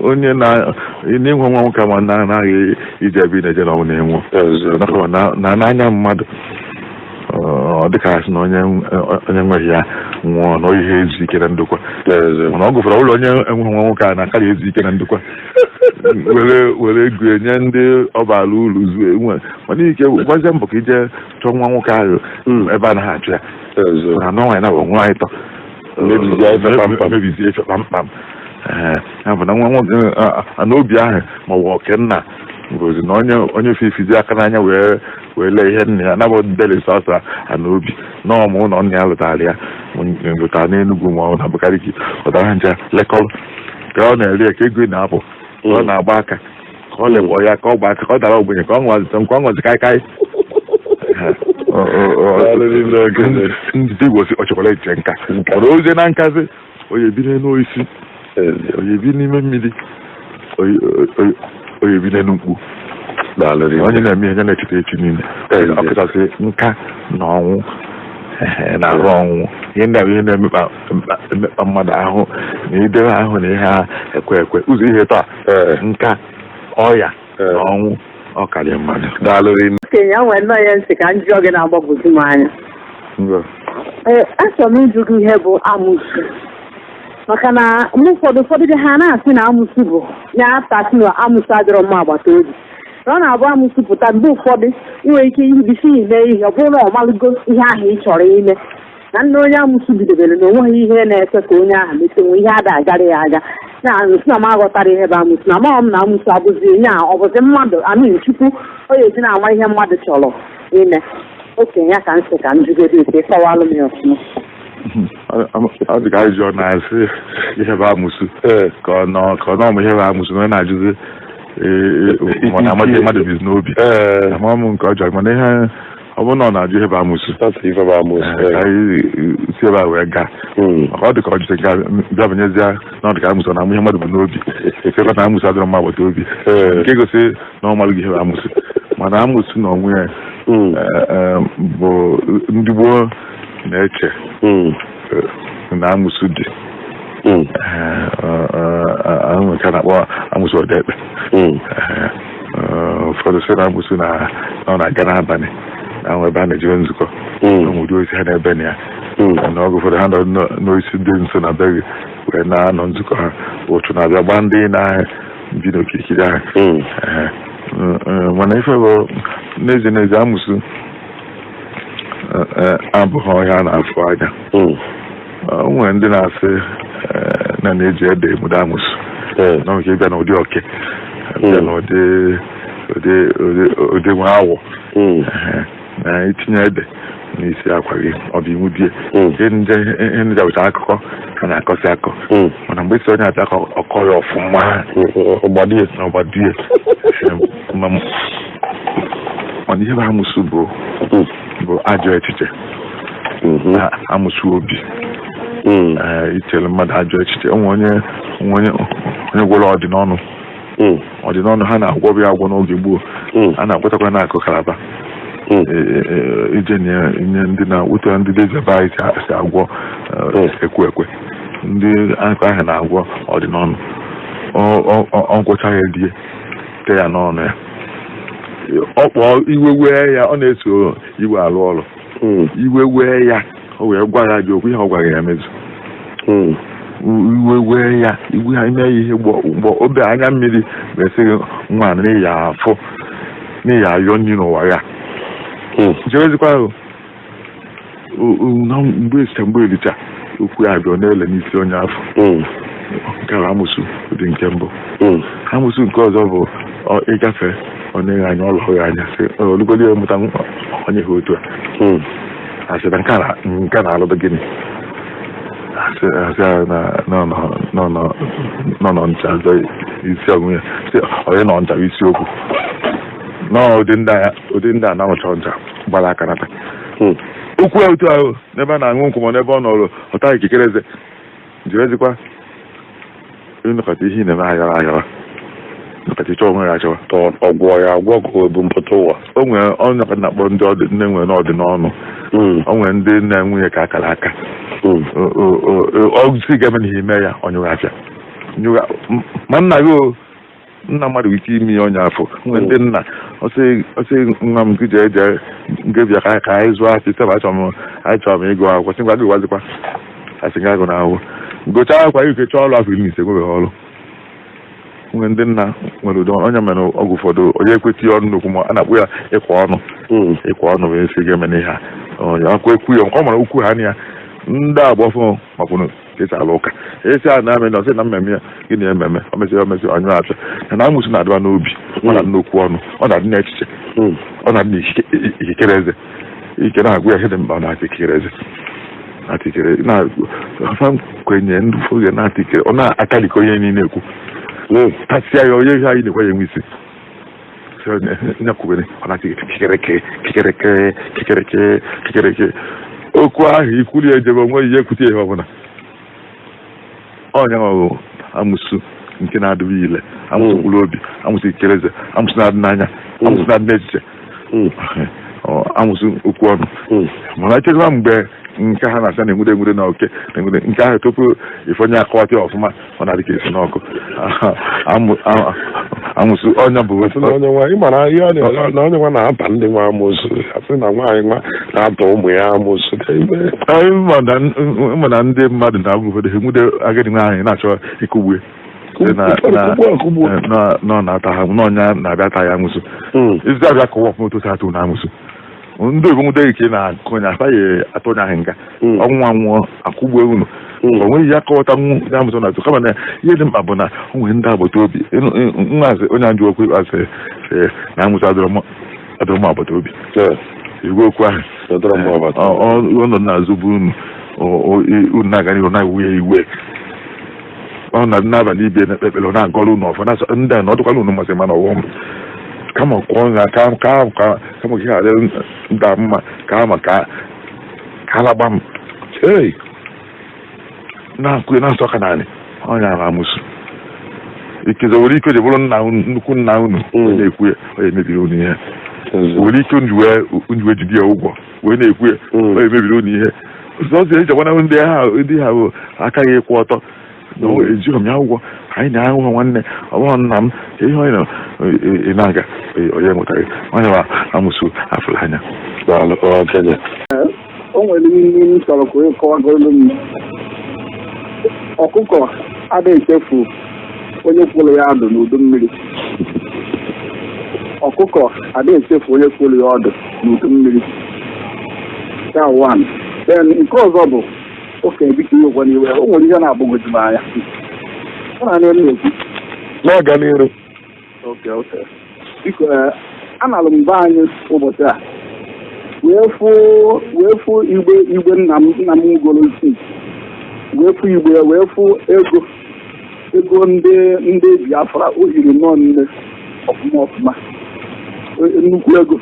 onye na n'inwe nwa nwoke ma na anaghị ije ebe ị na-eje na ọ na-enwu Eziokwu. na n'anya mmadụ ọ dịka asị na onye onye nweghị ya nwụọ na ihe ezu ike na ndokwa. Eziokwu. Mana ọ gụfere ụlọ onye enweghị nwa nwoke a na-akarị ezu ike na ndokwa were ego enye ndị ọbara uru zuo enwe, mana ike gwazie mbọ ka ije chọọ nwa nwoke ahụ ebe a naghị achụ ya. Eziokwu. Na nwaanyị na bụ nwaanyị tọ. Mebizie ife kpamkpam. Mebizie ife kpamkpam. Ee, ya bụ na nwa nwoke n'obi ahụ ma ọ bụ okenna gozi na onye onye fifizi aka n'anya wee lee ihe nna ya nabụ deli sọsọ n'obi na ọmụ ụlọ nna ya lụtara ya lụtara n'Enugwu ma ọ na Abakaliki ọdara ha ncha lekọrọ ka ọ na-eri ya ka ego na-apụ ka ọ na-agba aka ka ọ lekpọ ya ka ọ gba aka ka ọ dara ogbenye ka ọ ṅụọzi nke ọ ṅụọzi kaikai. Ndị Igbo si ọchọkwara echiche nka ọrụ ozie na nkazi onye bi n'elu osisi, onye bi n'ime mmiri, onye bi n'elu mkpu, onye na-eme ihe na-echeta echi niile, ọkachasị nka na ọnwụ na arụ ọnwụ. Ihe ndị a bụ ihe na-emekpa emekpa mmadụ ahụ na idebe ahụ na ihe a ekwe ekwe ụzọ ihe taa nka ọya na ọnwụ ọ karịa mmadụ. Daalụ rinne. Okenye, o nwere nnọọ ihe nsị ka m jụọ gị na-agbagwoju m anya. Ngwa. Ee, achọrọ m ịjụ gị ihe bụ amụsụ, maka na mgbe ụfọdụ dị ha na-asị na amụsụ bụ ya atasị na amụsụ adịrọ mma agbata obi, na ọ na-abụ amụsụ pụta mgbe ụfọdụ ị nwere ike ibisi ime ihe ọ bụrụ na ọ malụgo ihe ahụ ị chọrọ ime, na nne onye amụsụ bidobere na onweghị ihe na-ekwe ka onye ahụ metenwe ihe ada agara ya aga na nsị na m aghọtara ihe bụ amụsụ, na amaghị m na amụsụ abụzi onye a ọ bụzi mmadụ amịn chukwu ọ ya ezi na-ama ihe mmadụ chọrọ ime. Okenye, ya ka nsị ka m jụgodo ete kọwalụ m ya ọfụma. Ọ dị ka ajụjụ ọ na-asị ihe bụ amụsụ ka ọ nọ ka ọ nọ ọmụ ihe bụ amụsụ na ọ na-ajụzi mana amaghị mmadụ bizi n'obi. Ama m nke ọ jụrụ, mana ihe ọ bụrụ na ọ na-ajụ ihe bụ amụsụ That's ife bụ amụsụ. Ka anyị si ebe a wee gaa, maka ọ dị ka ọ jụsị nke a bịa banyezie na ọ dị ka amụsụ na amụ ihe mmadụ bụ n'obi efekwa na amụsụ adịrọ mma agbata obi nke gosi na ọ malụghị ihe bụ amụsụ. Mana amụsụ na onwe ya bụ ndị gboo na-eche na amụsụ dị ahụ nke a na-akpọ amụsụ ọdekpe. Ụfọdụ sị na amụsụ na ọ na-aga n'abalị na ahụ ebe a na-ejebe nzukọ ụmụ ụdị osisi ha na-ebe na ya, na oge ụfọdụ ha nọ n'osisi dị nso na be gị wee na-anọ nzukọ ha, ụchụ na-abịa gbaa ndị na-bi n'okirikiri ahụ. Mana ife bụ n'ezie n'ezie amụsụ abụghị ọhịa a na-afụ anya. O nwere ndị na-asị na na-eji ede emude amụsụ na nke bịa n'ụdị oke, bịa n'ụdị ụdị ụdị ụdị nwa awọ, na itinye ede n'isi akwa gị ọ bụ iwu die. Ihe ndị bụcha akụkọ a na-akọsị akọ, mana mgbe isi onye abịa ka ọkọ ya ọfụma ọgbadie na ọgbadie. Mana ihe bụ amụsụ bụ ajọ echiche, amụsụ obi, ichere mmadụ ajọ echiche. Onwe onye onwe onye gwọrọ ọdịnọnụ ọdịnọnụ ha na-agwọbụ ya agwọ n'oge gboo, a na-agwọtakwa na akụ kalaba ije nye ndị na wute ndị dibịa be anyị si agwọ ekwe ekwe ndị akụ ahụ na-agwọ ọdịnọnụ ọ gwọcha ya rie te ya n'ọnụ ya ọ kpọọ iwe wee ya, ọ na-eso iwe alụ ọrụ iwe wee ya, o wee gwa ya ji okwu ihe ọ gwara ya mezu iwe wee ya iwe ha ime ya ihe gbọ obe anya mmiri wee sị gị nwa n'ihi afụ n'ihi ayọ nri n'ụwa ya chewezikwa ahụ na mgbe esicha mgbe ericha okwu ya bịa ọ na-ele n'isi onye afọ. Nke a bụ amụsụ ụdị nke mbụ. Amụsụ nke ọzọ bụ ịgafe ọ na-eghe anya ọ lọghị anya sị olugoli ya mụta onye ha otu a asị na nke a na-alụdụ gịnị Asị ya na nọ nọ ncha zọ isi ọgwụ ya sị onye nọ ncha bụ isiokwu nọọ ụdị ndị a, ụdị ndị a na-anọcha ncha gbara aka nata okwu ya otu ahụ n'ebe a na-aṅụ nkwụ ma n'ebe ọ nọrọ ọta ikikere eze jirezikwa ịnọkọta ihe ị na-eme ayọrọ ayọrọ nọkọta ịchọ onwe ya achọwa. Ọgwọ ya agwọ ka o bu mpụta ụwa. O nwere ọnọkọta na-akpọ ndị ọdị ndị nwere n'ọdị n'ọnụ. O nwere ndị na-enwunye ka akara aka. Ọ si ga-eme na ihe ime ya ọnyụghị afịa ma nna gị o nna mmadụ nwere ike ime ya ọnya afọ. Nwere ndị nna ọsị nwa m jee jee nke bịa ka anyị zụọ afịa sị achọrọ m ịgụ akwụkwọ, sị ngwa gị wazikwa asị gị agụ na akwụkwọ gụchaa akwụkwọ ike chọọ ọrụ afọ 15 nwebeghị ọrụ. Nwere ndị nna nwere ụdị onye mere ọgwụ ụfọdụ onye ekwetị ọnụ n'okwu ma a na-akpụ ya ịkwa ọnụ. Ịkwa ọnụ bụ esi ga-eme n'ihe a onye akwa ekwu ya ọ mara ukwu ha na ya ndị agba ọfụ makwụnụ ka esi alụ ụka esi a na-eme na ọsị na mmemme ya gịnị ememe o mesịrị o mesịrị ọnyụ apịa na amụsụ na-adịba n'obi, ọ na-adị n'okwu ọnụ, ọ na-adị n'echiche, ọ na-adị n'ikikere eze ike na-agwụ ya ihe dị mkpa ọ na-ata ikikere eze na-ata ikikere na kwenye ndị oge na-ata ikikere ọ na-akalikọ ihe niile ekwu tasịa ya onye ihe anyị na-ekwe ya enwe isi nyakwubere ọ na-ata kikiriki kikiriki kikiriki kikiriki okwu ahụ ikwuli ejebe onwe ihe ekwute ihe ọbụla ọnya ọ amụsụ nke na-adịbe ile amụsụ mkpụrụ obi amụsụ ikikere eze amụsụ na-adị n'anya amụsụ na-adị n'echiche amụsụ okwu ọnụ. Mana echekwa mgbe nke ha na-asa na-enwude enwude na oke na-enwude nke ahụ tupu ife onye akọwata ya ọfụma ọ na-adị ka esi n'ọkụ amụsụ ọnya bụ Asị na onye nwa ị mara ihe ọ na onye nwa na-ata ndị nwa amoosu, asị na nwaanyị nwa na-ata ụmụ ya amoosu ka ibe. Ịma na ndị mmadụ na-abụ ụfọdụ ha enwude agadi nwaanyị na-achọ ịkụgbu ya Kụgbuo, kụgbuo. Nọ na-ata ha n'ọnya na-abịa ta ya amụsụ ezi abịa kọwa ọfụma otu atụ na amụsụ ndị oyibo nwude ike na-akụ onye afaghị atụ onye ahụ nga ọnwụ anwụọ akwụgbuo unu o nweghị ya kọwata nwu ya amụsụ na-atụ kama na ihe dị mkpa bụ na o nwere ndị agbata obi nwaazị onye ajụ okwu ikpeazụ na amụsụ adịrọ mma agbata obi igwe okwu ahụ ọ nọ n'azụ bụ unu unu na-aga n'ihu na-ewu ya iwe ọ na n'abalị ibe na-ekpe ekpere ọ na-agọrọ unu ọfọ na-asọ ndị a na ọdụkwala unu masị mana ọghọm kama kwụọ ya ka ka ka kama ka ghara nda mma ka ama ka ka alagba m Hey! Na-akụ na-asọ ka naanị onye ahụ amụsụ ikeze were ike ji bụrụ nna unu nnukwu nna unu onye na-ekwu ya onye emebiri unu ihe were ike unu wee jide ya ụgwọ wee na-ekwu ya onye emebiri unu ihe ọzọ ejekwana ndị ha ndị ha bụ aka ya ịkwụ ọtọ na o ejighị m ya ụgwọ anyị na-ahụ ha nwanne ọ bụghị nna m ihe onye na ị na-aga onye nwetara onye ma amụsụ afụrụ anya. Daalụ okenye. O nwere ihe m chọrọ ka onye kọwagoro m. Ọkụkọ adịghị echefu onye kwụrụ ya ọdụ n'udu mmiri. Ọkụkọ adịghị echefu onye kwụrụ ya ọdụ n'udu mmiri. That one. Then nke ọzọ bụ okenye, biko iwekwa n'iwe, o nwere ihe na-agbagwoju m anya ọ na na ekwu. Na-aga n'iru. Okay. Biko, analụ m be anyị ụbọchị a wee fụ igbe nna m goro isi wee fụ igbe ya wee fụ ego ndị Biafra o hiri nnọọ nne ọfụma ọfụma, nnukwu ego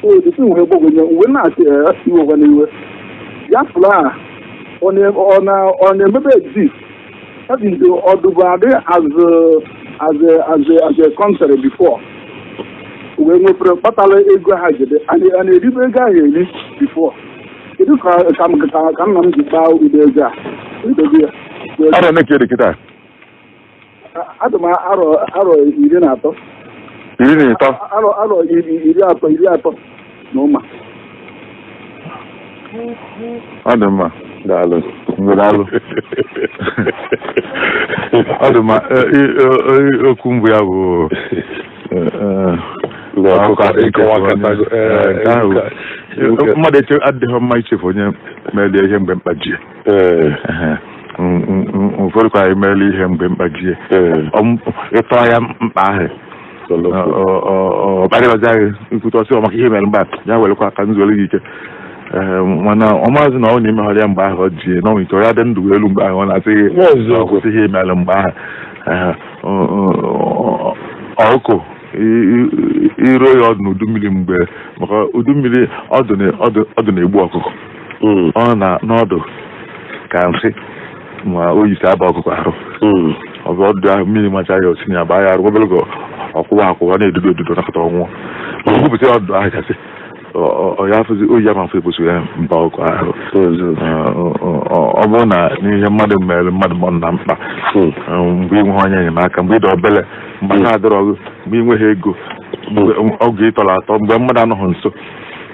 o dịtụ wee gbagwenye wee na-asị iwekwa n'iwe Biafra a ọ na-emebe exist, that is ọdụbụ adị as a country before wee nwefere kpatara ego ha jide a na-eribe ego ahụ eri before. Kedu ka nna m ji kpaa ụdị ego a edobe ya? Arọ ole ka ị dị kịta? Adị m arọ 13. 13? Arọ 30, 30 na ụma. Ọ dị mma. Daalụ. Daalụ. Ọ dị mma. Okwu mbụ ya bụ Na ọkụkọ ịkọwakọtago. Nke ahụ mmadụ eche adịghị mma ichefu onye melie ihe mgbe mkpa ji. Ehe. Ụfọdụ kwa anyị meela ihe mgbe mkpa ji ịtọ ya mkpa ahụ ọ kparịbazi anyị nkwute ọsị maka ihe mere mgbe a ya werekwa aka nzuole gị ike. Ee, mana ọ maazị na ọ na-emegharị ya mgbe ahụ ọ ji na ọ nwere ike ọ ya dị ndụ elu mgbe ahụ ọ na-asị gị N'eziokwu. ọ kwụsịghị imelụ mgbe ahụ. Ee, ọkụ iro ya ọdụ n'udu mmiri mgbe maka udu mmiri ọdụ ọdụ na-egbu ọkụkọ. Ọ na n'ọdụ ka nsị ma oyi si aba ọkụkọ arụ. Ọ bụ ọdụ ahụ mmiri macha ya osi na ya baa ya arụ obere oge, ọkwụwa akwụwa na-edudo edudo nakọta ọnwụọ ma ọ gwupụta ọdụ ahụ gasị ọ ya afụzi oyi ya ma mfe ebuso ya mba ọkụ ahụ. Ọ bụrụ na n'ihe mmadụ mere mmadụ mọ na mkpa, mgbe ị nweghị onye enyemaka, mgbe ị dị obele, mgbe aka adịrọ gị, mgbe ị nweghị ego, mgbe oge ị tọrọ atọ, mgbe mmadụ anọghị nso,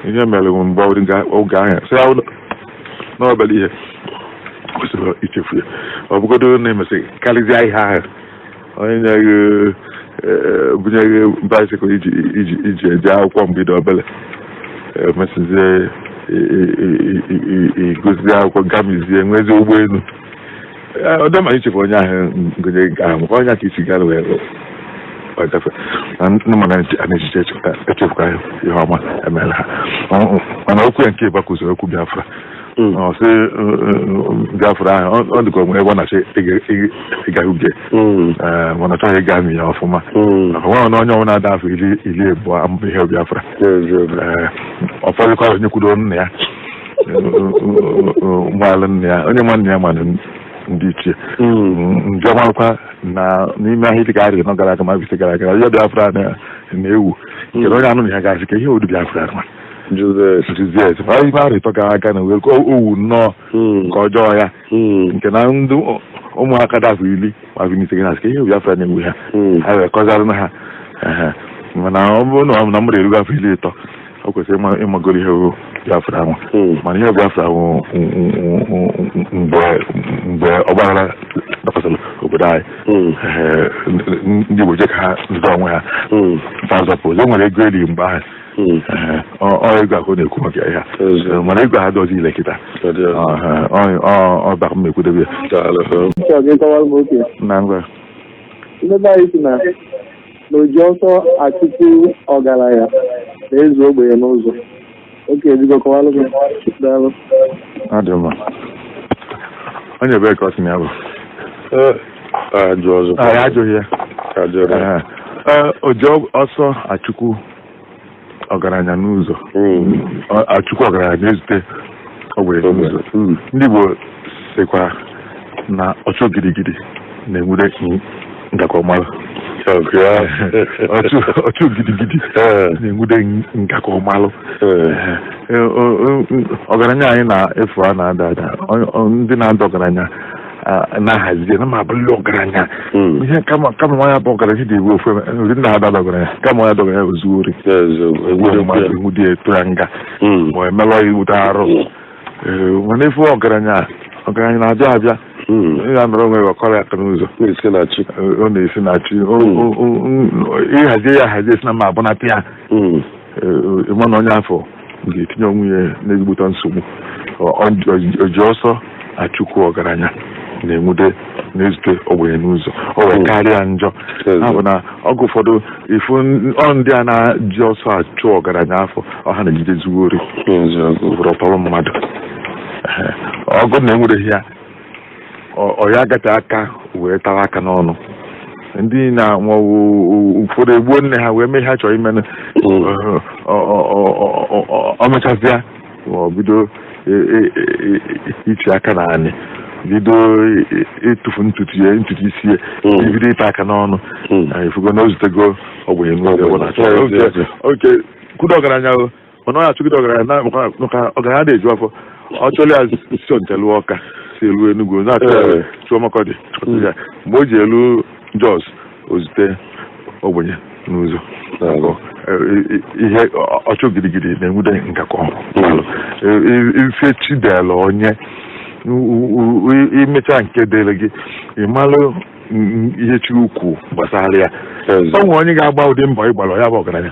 ihe mere mgbe oge ahụ sị ya na obere ihe kwesịrị ichefu ya, ọ bụgodo na-emesị karịzịa ihe ahụ onye nye gị, bunye gị bicycle iji eje akwụkwọ mgbe ị dị obele, emesizie igozie akwụkwọ gamizie nwezie ụgbọelu. Ọ dị ma ichefu onye ahụ ngonye gị ahụ maka onye ka isi gara wee gafe na ndị mana a na-echiche echefukwa ihe ọma emere ha. Mana okwu ya nke ịba kụziri okwu Biafra, ọ sị Biafra ahụ ọ dịka onwe ebe ọ na-achọ ịga uge, mana ọ chọghị ịga amị ya ọfụma maka nwa na onye ọbụla ada afọ 20 amụ ihe Biafra. Ọ fọdụkwa onye kwudo nna ya nwalụ nna ya, onye nwa nna ya manụ ndị ichie nje marakwa na n'ime ahịa dịka arịrị nọ gara aga ma bise gara aga ihe Biafra na-ewu nke na onye anụ na ya ga-asị ka ihe odu Biafra ma Joseph. Jizọs ma ime arọ 30 gara aga na wee owu nnọọ nke ọjọọ ya nke na ndị ụmụaka dafụ 15 gị na-asị ka ihe Biafra na-ewu ha ha wee kọzara ha. Ehe. Mana ọ bụrụ na ọ na mmadụ erugo afọ 30, ọ kwesịrị ịmagoro ihe bụ Biafra ahụ. Mana ihe Biafra bụ mgbe ọgbaghara dakwasịrị obodo anyị. Ehe, ndị Igbo je ka ha zụta onwe ha fa zọpụ e nwere ego eri mgbe ahụ. Ehe, ọ ego ahụ na-ekwu maka ya. Mana ego ahụ dọzi ile kịta. Ọ bara m ekwudebe ya. Daalụ. Chọrọ gị kọwara m oke. Na ngwa. Ndị be anyị si na oji ọsọ achụpụ ọgaranya na-ezu ogbenye n'ụzọ. Oke, biko kọwara m. Daalụ. Ọ dị mma. Onye ebee ka ọ sị na ya bụ? Ajụ ọzọ. Ah, ya ajụghị ya. Ajụrụ. Ee. Ee, oji ọsọ achụkwu ọgaranya n'ụzọ. Achụkwu ọgaranya na-ezute ogbenye n'ụzọ. Ndị Igbo sịkwa na ọchụ gidigidi na-enwude ngakọ mara. Ọchụ gidigidi na-enwude ngakọ malụ. Ọgaranya anyị na-efu a na-ada ada. Ndị na-ada ọgaranya na-ahazi na ma abụrụla ọgaranya ihe kama nwa ya bụ ọgaranya dị ewu ofu eme ndị na-ada ada ọgaranya kama onye ada ọgaranya ozuo ori egbuo mmadụ, enwude ya, eto ya nga ma emelọ ya iwute arụ. Ee, mana efu ọgaranya na-abịa abịa, ị ga-anọrọ onwe gị ọkọrọ ya aka n'ụzọ. Na-esi na chi. Ọ na-esi na chi. Ịhazie ya ahazie si na ma abụnata ya. Ịma na onye afọ ga-etinye onwe ya n'ezigbote nsogbu. O ji ọsọ achụkwu ọgaranya na-enwude na-ezute ogbenye n'ụzọ, o wee karịa njọ. Ha bụ na oge ụfọdụ ifu ọ ndị a na-ji ọsọ achụ ọgaranya afọ ọha na-ejide zuo ori ụfọdụ ọtọrọ mmadụ. Ehe. Ọgụ na-enwereghị ya ọ ya agate aka wee tara aka n'ọnụ ndị na maọbụ ụfọdụ egbuo nne ha wee mee ihe ha chọrọ imenụ. Ọ mechazịa ọ bido ichi aka n'anị, bido ịtụfu ntutu ya, ntutu isi ya, bido ịta aka n'ọnụ. Ifugo na o zutego ogbenye n'ụzọ ebe ọ na-achọ. Oke kwudo ọgaranya o, mana ọ na-achụgide ọgaranya na maka ọgaranya na-eju afọ. Ọ chọrọ ya si Ọnịcha luo Ọka, si elu Enugu na-achọ ya chụọ Makọdị ya. Mgbe o ji elu Jos, ozute ogbenye n'ụzọ. Ihe ọchụ gidigidi na-enwude nkakọ ife chidela onye imecha nke dịrị gị, ịmalụ ihe chi ukwu gbasara ya. O nwere onye ga-agba ụdị mbọ ịgbara ya bụ ọgaranya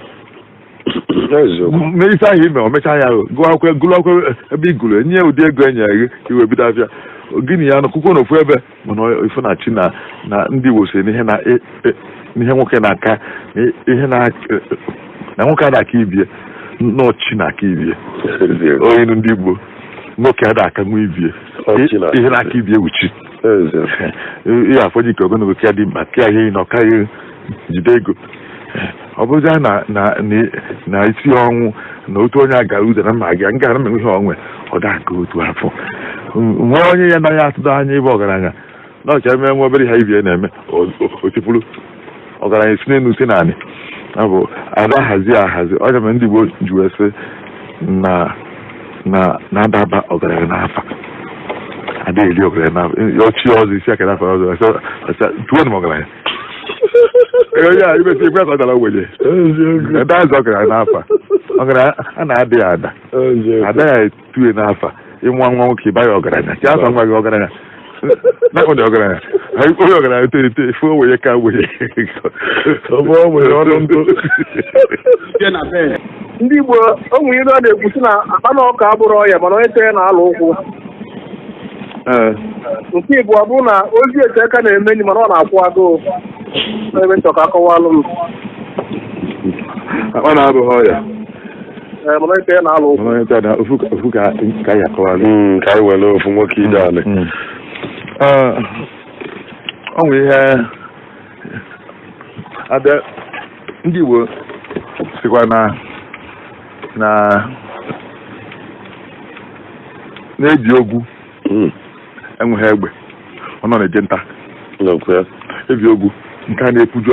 mee ife ahụ ime, o mechaa ya gụọ akwụkwọ, gụrụ akwụkwọ ebe ị gụrụ, enye ụdị ego e nyere gị ka i wee bido afịa gịnị ya nọ kwukwo n'ofu ebe. Mana ife na chi na ndị Igbo si n'ihe na n'ihe nwoke na-aka na ihe na na nwoke a na-aka ibie N'ọchị na aka ibie onye inu ndị Igbo nwoke ada aka nwa ibie. Ọchị na- Ihe na-aka ibie wuchi. Eziokwu. Ihe afọ ji ka ogologo ka dị mkpa ka ahịa na ọkaghị jide ego. Ọ bụrụzia na na na na isi ọnwụ na otu onye agara ụzọ na mma gị nga na ihe onwe ọ da aka otu afọ nwee onye ya naghị atụdo anya ịbụ ọgaranya na ọcha eme nwa obere ihe ibie na-eme o tipụrụ ọgaranya si n'elu si n'anị. Ọ bụ ada hazi ahazi ọ mere ndị Igbo ji wee sị na na na-adaba ọgaranya n'afa ada eri ọgaranya n'afa ọchị ọzọ isi aka n'afa ọzọ tụọ m ọgaranya. Onye a imesi ekwe ka ọ dara ogbenye. Eziokwu. Ada azụ ọgaranya n'afa ọgaranya a na-ada ya ada. Eziokwu. Ada ya etue n'afa ịnwa nwa nwoke ịba ya ọgaranya ka afa nwa gị ọgaranya na-akpọ ọgaranya onye ọgaranya eto eto efu ogbenye ka ogbenye. Ọ bụ ogbenye ọnụ ntụ. Ndị Igbo o nwere ihe ọ na-ekwu sị na akpa na ọka abụrụ ọya mana onye tere na-alụ ụkwụ. Nke ịbụọ bụ na ozi etu aka na-eme enyi mana ọ na-akwụ agụụ ebe nchọ ka akọwalụ m. Akpa na-abụghị ọya. Ee, mana onye tere na-alụ ụkwụ. Mana onye tere na ofu ofu ka ka ya akọwalụ. Ka anyị were ofu nwoke ide anị. Ọ nwere ihe abịa ndị Igbo sikwa na na na-eji ogwu enweghị egbe ọ nọ na-eje nta. N'okwu ya. Ebi ogwu nke a na-ekwuju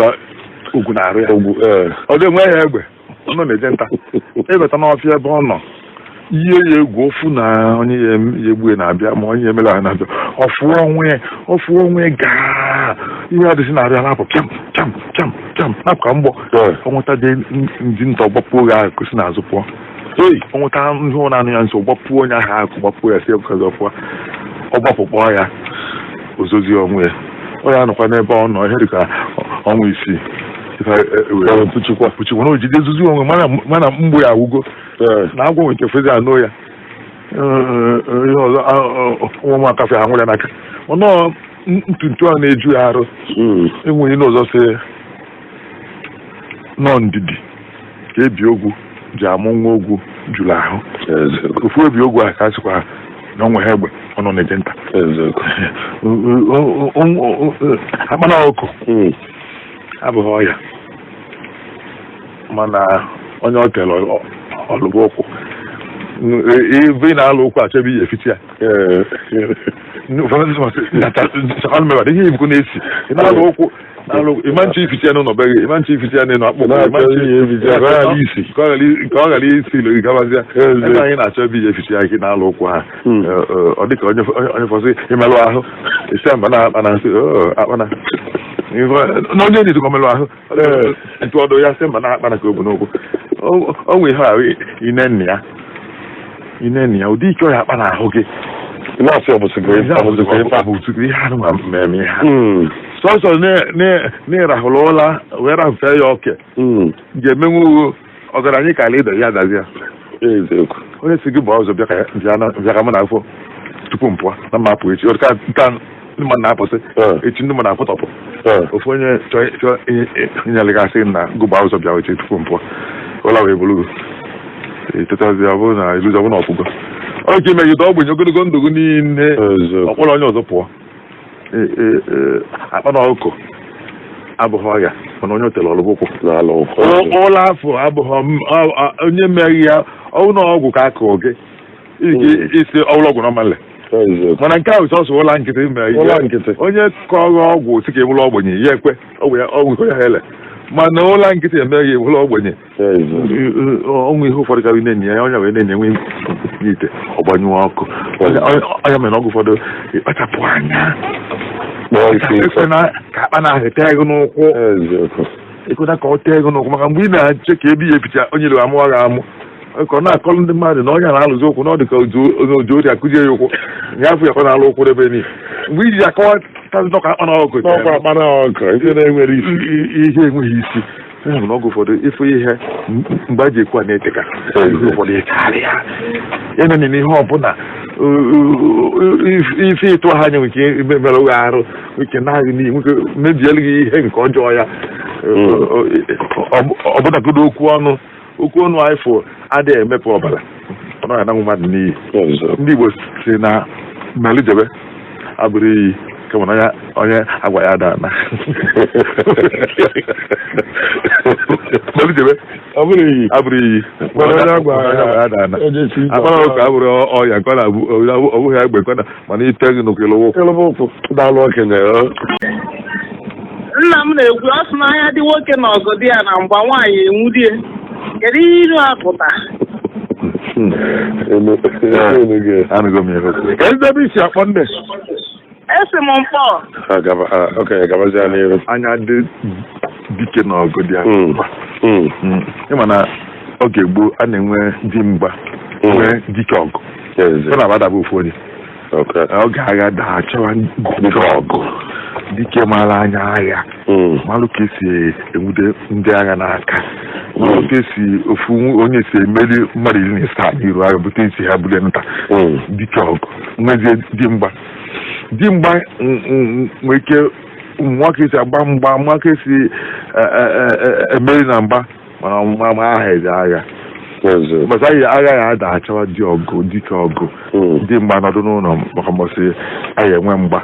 ogwu na-arụ ya. Ogwu, ee. Ọ dị enweghị egbe ọ nọ na-eje nta ịbata n'ọfịa ebe ọ nọ ihe ya egwu ofu na onye ya ya egbu ya na-abịa ma onye ya emela ya na-abịa ọfụọ onwe ya ọfụọ onwe ya gaa ihe adịsị na-arụ ya na-apụ pịam pịam pịam pịam napụ ka mgbọ. Ọ nweta dị ndị nta ọgbapụo gị akụ si n'azụ pụọ. Ọ nweta ihe ọ na-anụ ya nso gbapụo onye ahụ akụ gbapụo ya si ọzọ pụọ ọ gbapụ kpọọ ya ozozi onwe ya ọ ya nọkwa n'ebe ọ nọ ihe dịka ọnwa 6 ife were Pụchikwa. pụchikwa na ojide ozuzi onwe mana mgbu ya agwụgo. Na agwọ nwere ike fezi anụ ya ihe ọzọ nwa ụmụaka fe ha nwụrụ ya n'aka ọnọọ ntuntu a na-eju ya arụ. Enweghị n'ụzọ si nọọ ndidi ka ebi ogwu ji amụ nwa ogwu juru ahụ. Eziokwu. Ofu ebi ogwu a ka a sịkwa na onwe ha egbe ọ nọ na-eje nta. Eziokwu. Akpana ọkụ abụghị ọya mana onye ọ tere ọlụbụ ụkwụ ebe ị na-alụ ụkwụ achọ ebe iyi efiti ya. Ụfọdụ ndị sị nata ihe ibuku na-esi ị na-alụ ụkwụ na-alụ ụkwụ ịma nchọ ifiti ya n'ụlọ be gị ịma nchọ ifiti ya n'ụlọ akpụkpọ ịma Na-achọ nchọ ihe efiti ya, ka ọ ghara isi. Ka ọ ghara isi ilo gị gabazịa ebe anyị na-achọ ebe iyi efiti ya gị na-alụ ụkwụ ha. Ọ dịka onye onye fọsị imelụ ahụ esi mba na akpa na nsị akpana na onye enyi dịkwa melụ ahụ ntụ ọdụ ya sị mba na akpana ka o bu n'ụkwụ o nwe ihe a ine nna ya ine nna ya ụdị ike ọ ya akpa n'ahụ gị. Ị na-asị ọ bụsịkwa ife ọ bụsịkwa ife a. Ọ bụsịkwa ihe anụ ma mmemme ihe a. Sọsọ n'ịrahụrụ ụla wee rahụfee ya oke ga-emenwu ọgaranya ka ala ịda ya adazi ya. Eziokwu. Onye si gị gbaa ụzọ bịa ka bịa ka mụ na afọ tupu m pụọ na mma apụ echi ọ ka nta ndị mmadụ na-apụsị echi ndị mmadụ na-apụtọpụ. Ofu onye chọọ chọọ inyere gị asị na gụ gbaa ụzọ bịa echi tupu m pụọ ụla wee buru gị etetazi ọ bụrụ na iluzi ọ bụrụ na ọpụgo ọ ka imegide ogbenye ogologo ndụ gị niile. Eziokwu. Ọkpọrọ onye ọzọ pụọ. Akpa na ọkụkọ abụghị ọrịa mana onye o tere ọlụbụ ụkwụ N'ala ụkwụ. Ụlọ afọ abụghị onye meghị ya ọwụ na ọgwụ ka akụrụ gị iji isi ọwụlọ ọgwụ nọmalị. Eziokwu. Mana nke ahụ sọsọ ụla nkịtị mere ihe. Ụla nkịtị. Onye kọrọ ọgwụ si ka ebụrụ ogbenye ya ekwe ọgwụ ya ọgwụ ya hele mana ụla nkịtị emeghị ebụrụ ogbenye. Eziokwu. Ọnwụ ihe ụfọdụ karị na-enye ya onye wee na-enye nwe n'ite ọgbanyụọ ọkụ onye mere na ọgwụ ụfọdụ ịkpachapụ anya. Kpọọ ife ife. Ekwena ka akpa na-ahụ tee gị n'ụkwụ. Eziokwu. Ekwena ka ọ tee gị n'ụkwụ maka mgbe ị na-eche ka ebi ya epicha onye lere amụọ gị amụ ka ọ na-akọrọ ndị mmadụ na onye na-alụzi ụkwụ na ọ dị ka oju onye oju ori akụzie ya ụkwụ ya afọ ya ka ọ na-alụ ụkwụ ebe niile mgbe iji akọwa tazi n'ọkwa akpa na ọkụ. N'ọkwa akpa na ọkụ ife na-enwere isi. Ihe enweghị isi ya bụ na oge ụfọdụ ịfụ ihe mgbe a ji ekwu a na-eteka ihe ụfọdụ ịkarịa ya nọ n'ihe ọbụla ife ịtụ ha anya nwere ike memerụ gị arụ nwere ike na-agị n'iyi nwere ike mebielu gị ihe nke ọjọọ ya ọbụnagodo okwu ọnụ okwu ọnụ anyị fụ Adịghị emepụ ọbara, ọ naghị ananwụ mmadụ n'iyi. Ndị Igbo si na melijebe abụrụ iyi, kama na onye agwa ya ada na melijebe Ọ bụrụ iyi. Abụrụ iyi. Mana onye agwa onye agwa ya ada na onye si ibe akpara ụka abụrụ ọya nke ọ na-abụ ọ bụghị egbe nke ọ na mana ite gị nnukwu ịlụwa ụkwụ. Ịlụba ụkwụ. Daalụ, okenye. Ọ. Nna m na-ekwu, ọ sị na anya dị nwoke na ọgụ dị ya na mgba, nwaanyị enwudie. Kedu ihe ilu a pụta? Enu gị. Anụgo m ihe okwu. Ka ebe isi akpọ nne. Esi m Mkpọ. Ah, okenye, gabazia n'iru. Anya dị dike na ọgụ dị ya. Ịma na oge gboo a na-enwe di mgba, nwee dike ọgụ. Ọ na-abada bụ ofu onye. Oge agha daa, chọwa dike ọgụ, dike mara anya agha, malụ ka esi enwude ndị agha n'aka, malụ ka esi ofu onye si emeri mmadụ 17 n'iru agha, bute isi ha bulie nta. Dike ọgụ nwezie dimgba. Dimgba nwee ike nwa ka esi agba mgba, nwa ka esi emeri na mgba, mana ma ma aha eze agha. Mbọsị anyị agha ya ada, achọwa dị ọgụ, dike ọgụ. Dị mgba nọdụ n'ụlọ maka mbọsị anyị enwe mgba.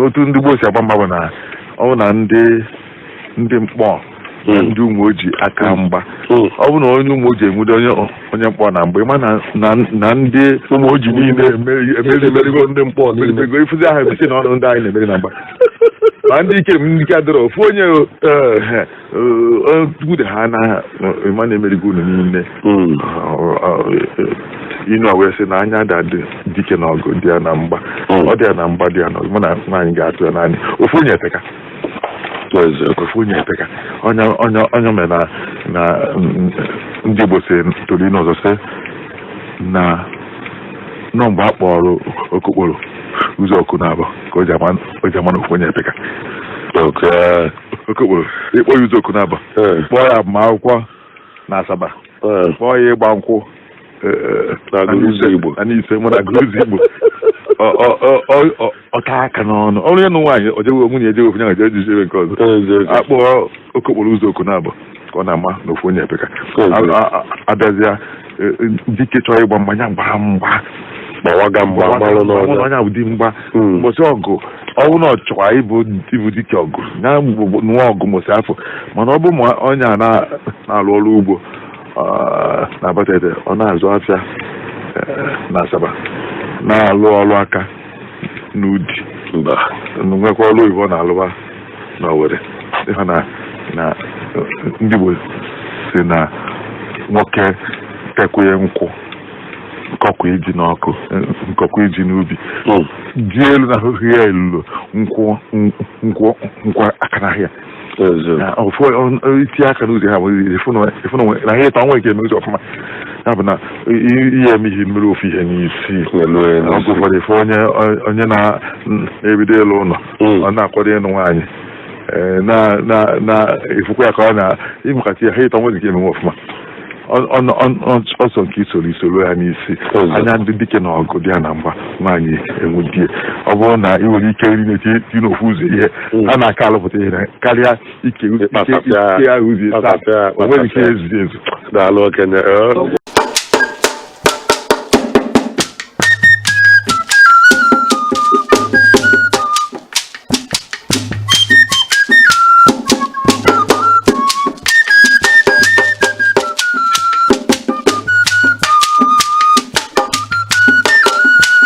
Otu ndị gboo si agba mgba bụ na ọ bụ na ndị Mkpọ na ndị ụmụ ojii aka mgba. Ọ bụ na onye ụmụ ojii enwude onye Mkpọ na mgbe ịma na ndị ụmụ ojii niile emeri emerigo ndị Mkpọ niile. Emerigo ifuzi ahụ ebisi na ọnụ ndị anyị na-emeri na mgba, ma ndị ike m, ndị ike adịrọ ofu onye o gwude ha na ịma na-emerigo unu niile. Inu a wee sị na anya da dị dike na ọgụ dị ya na mgba. Ọ dị ya na mgba, dị ya na ọgụ, mụ na nwaanyị ga-atụ ya naanị ofu onye eteka. Ofu onye eteka onye onye onye mere na ndị Igbo si toro inu ọzọ sị na nọ mgbe a kpọrọ okokporo ụzọ ọkụ na abụọ ka o ji ama na ofu onye eteka. Okokporo ịkpọ ya ụzọ ọkụ na abụọ, kpọọ ya agbamakwụkwọ na Asaba, kpọọ ya ịgba nkwụ Na Agụlụzọ Igbo. Na n'ise mụ na Agụlụzọ Igbo. Ọ taa aka n'ọnụ ọrụ ya na nwaanyị o jewe nwunye ejewe ofu, ya eje ejije nke ọzọ. Akpọọ okokporo ụzọ oku na-abụ ka ọ na-ama na ofu onye epeka. Abịazịa dike chọrọ ịgba mgba, ya gbaa mgba. Gbawaga mgba gbalụ n'ọnya. Ọnya bụ di mgba. Mbọsị ọgụ, ọnwụ na ọ chọkwa ịbụ dike ọgụ ya nụọ ọgụ mbọsị afọ, mana ọ bụ ma onye a na-alụ ọrụ ugbo na Abatete, ọ na-azụ afịa na Asaba, na-alụ ọrụ aka n'Udi, Mba. nwekwa ọrụ oyibo ọ na-alụwa n'Owerri. Ịhụ na ndị Igbo si na nwoke tekwunye nkwụ nkọkwa iji n'ọkụ, nkọkwa iji n'ubi ji elu na ahụhụ ya elulo nkwụ nkwụ nkwụ aka n'ahịa. Na ofu itinye aka n'ụzọ ha bụ ịfụ na ihe ịtọ nwe nke eme ụzọ ọfụma, ya bụ na ihe eme ihe mmiri ofu ihe n'isi. Oge ụfọdụ ife onye na-ebido ịlụ ụlọ, ọ na-akwado ịnụ nwaanyị, na ifukwa ya ka ọ na ịmụkata ya ha ịtọ nwere nke emenwe ọfụma. Ọsọ nke isoro isoro ya n'isi. Anya ndị dike na ọgụ dị ya na mgba, nwaanyị enwudie. Ọ bụrụ na ị nwere ike nri na-eti n'ofu ụzọ ihe a na-aka alụpụta ihe karịa ike ike ahụ ụzọ ịsaa, o nwere ike ezu ezu. Daalụ, okenye.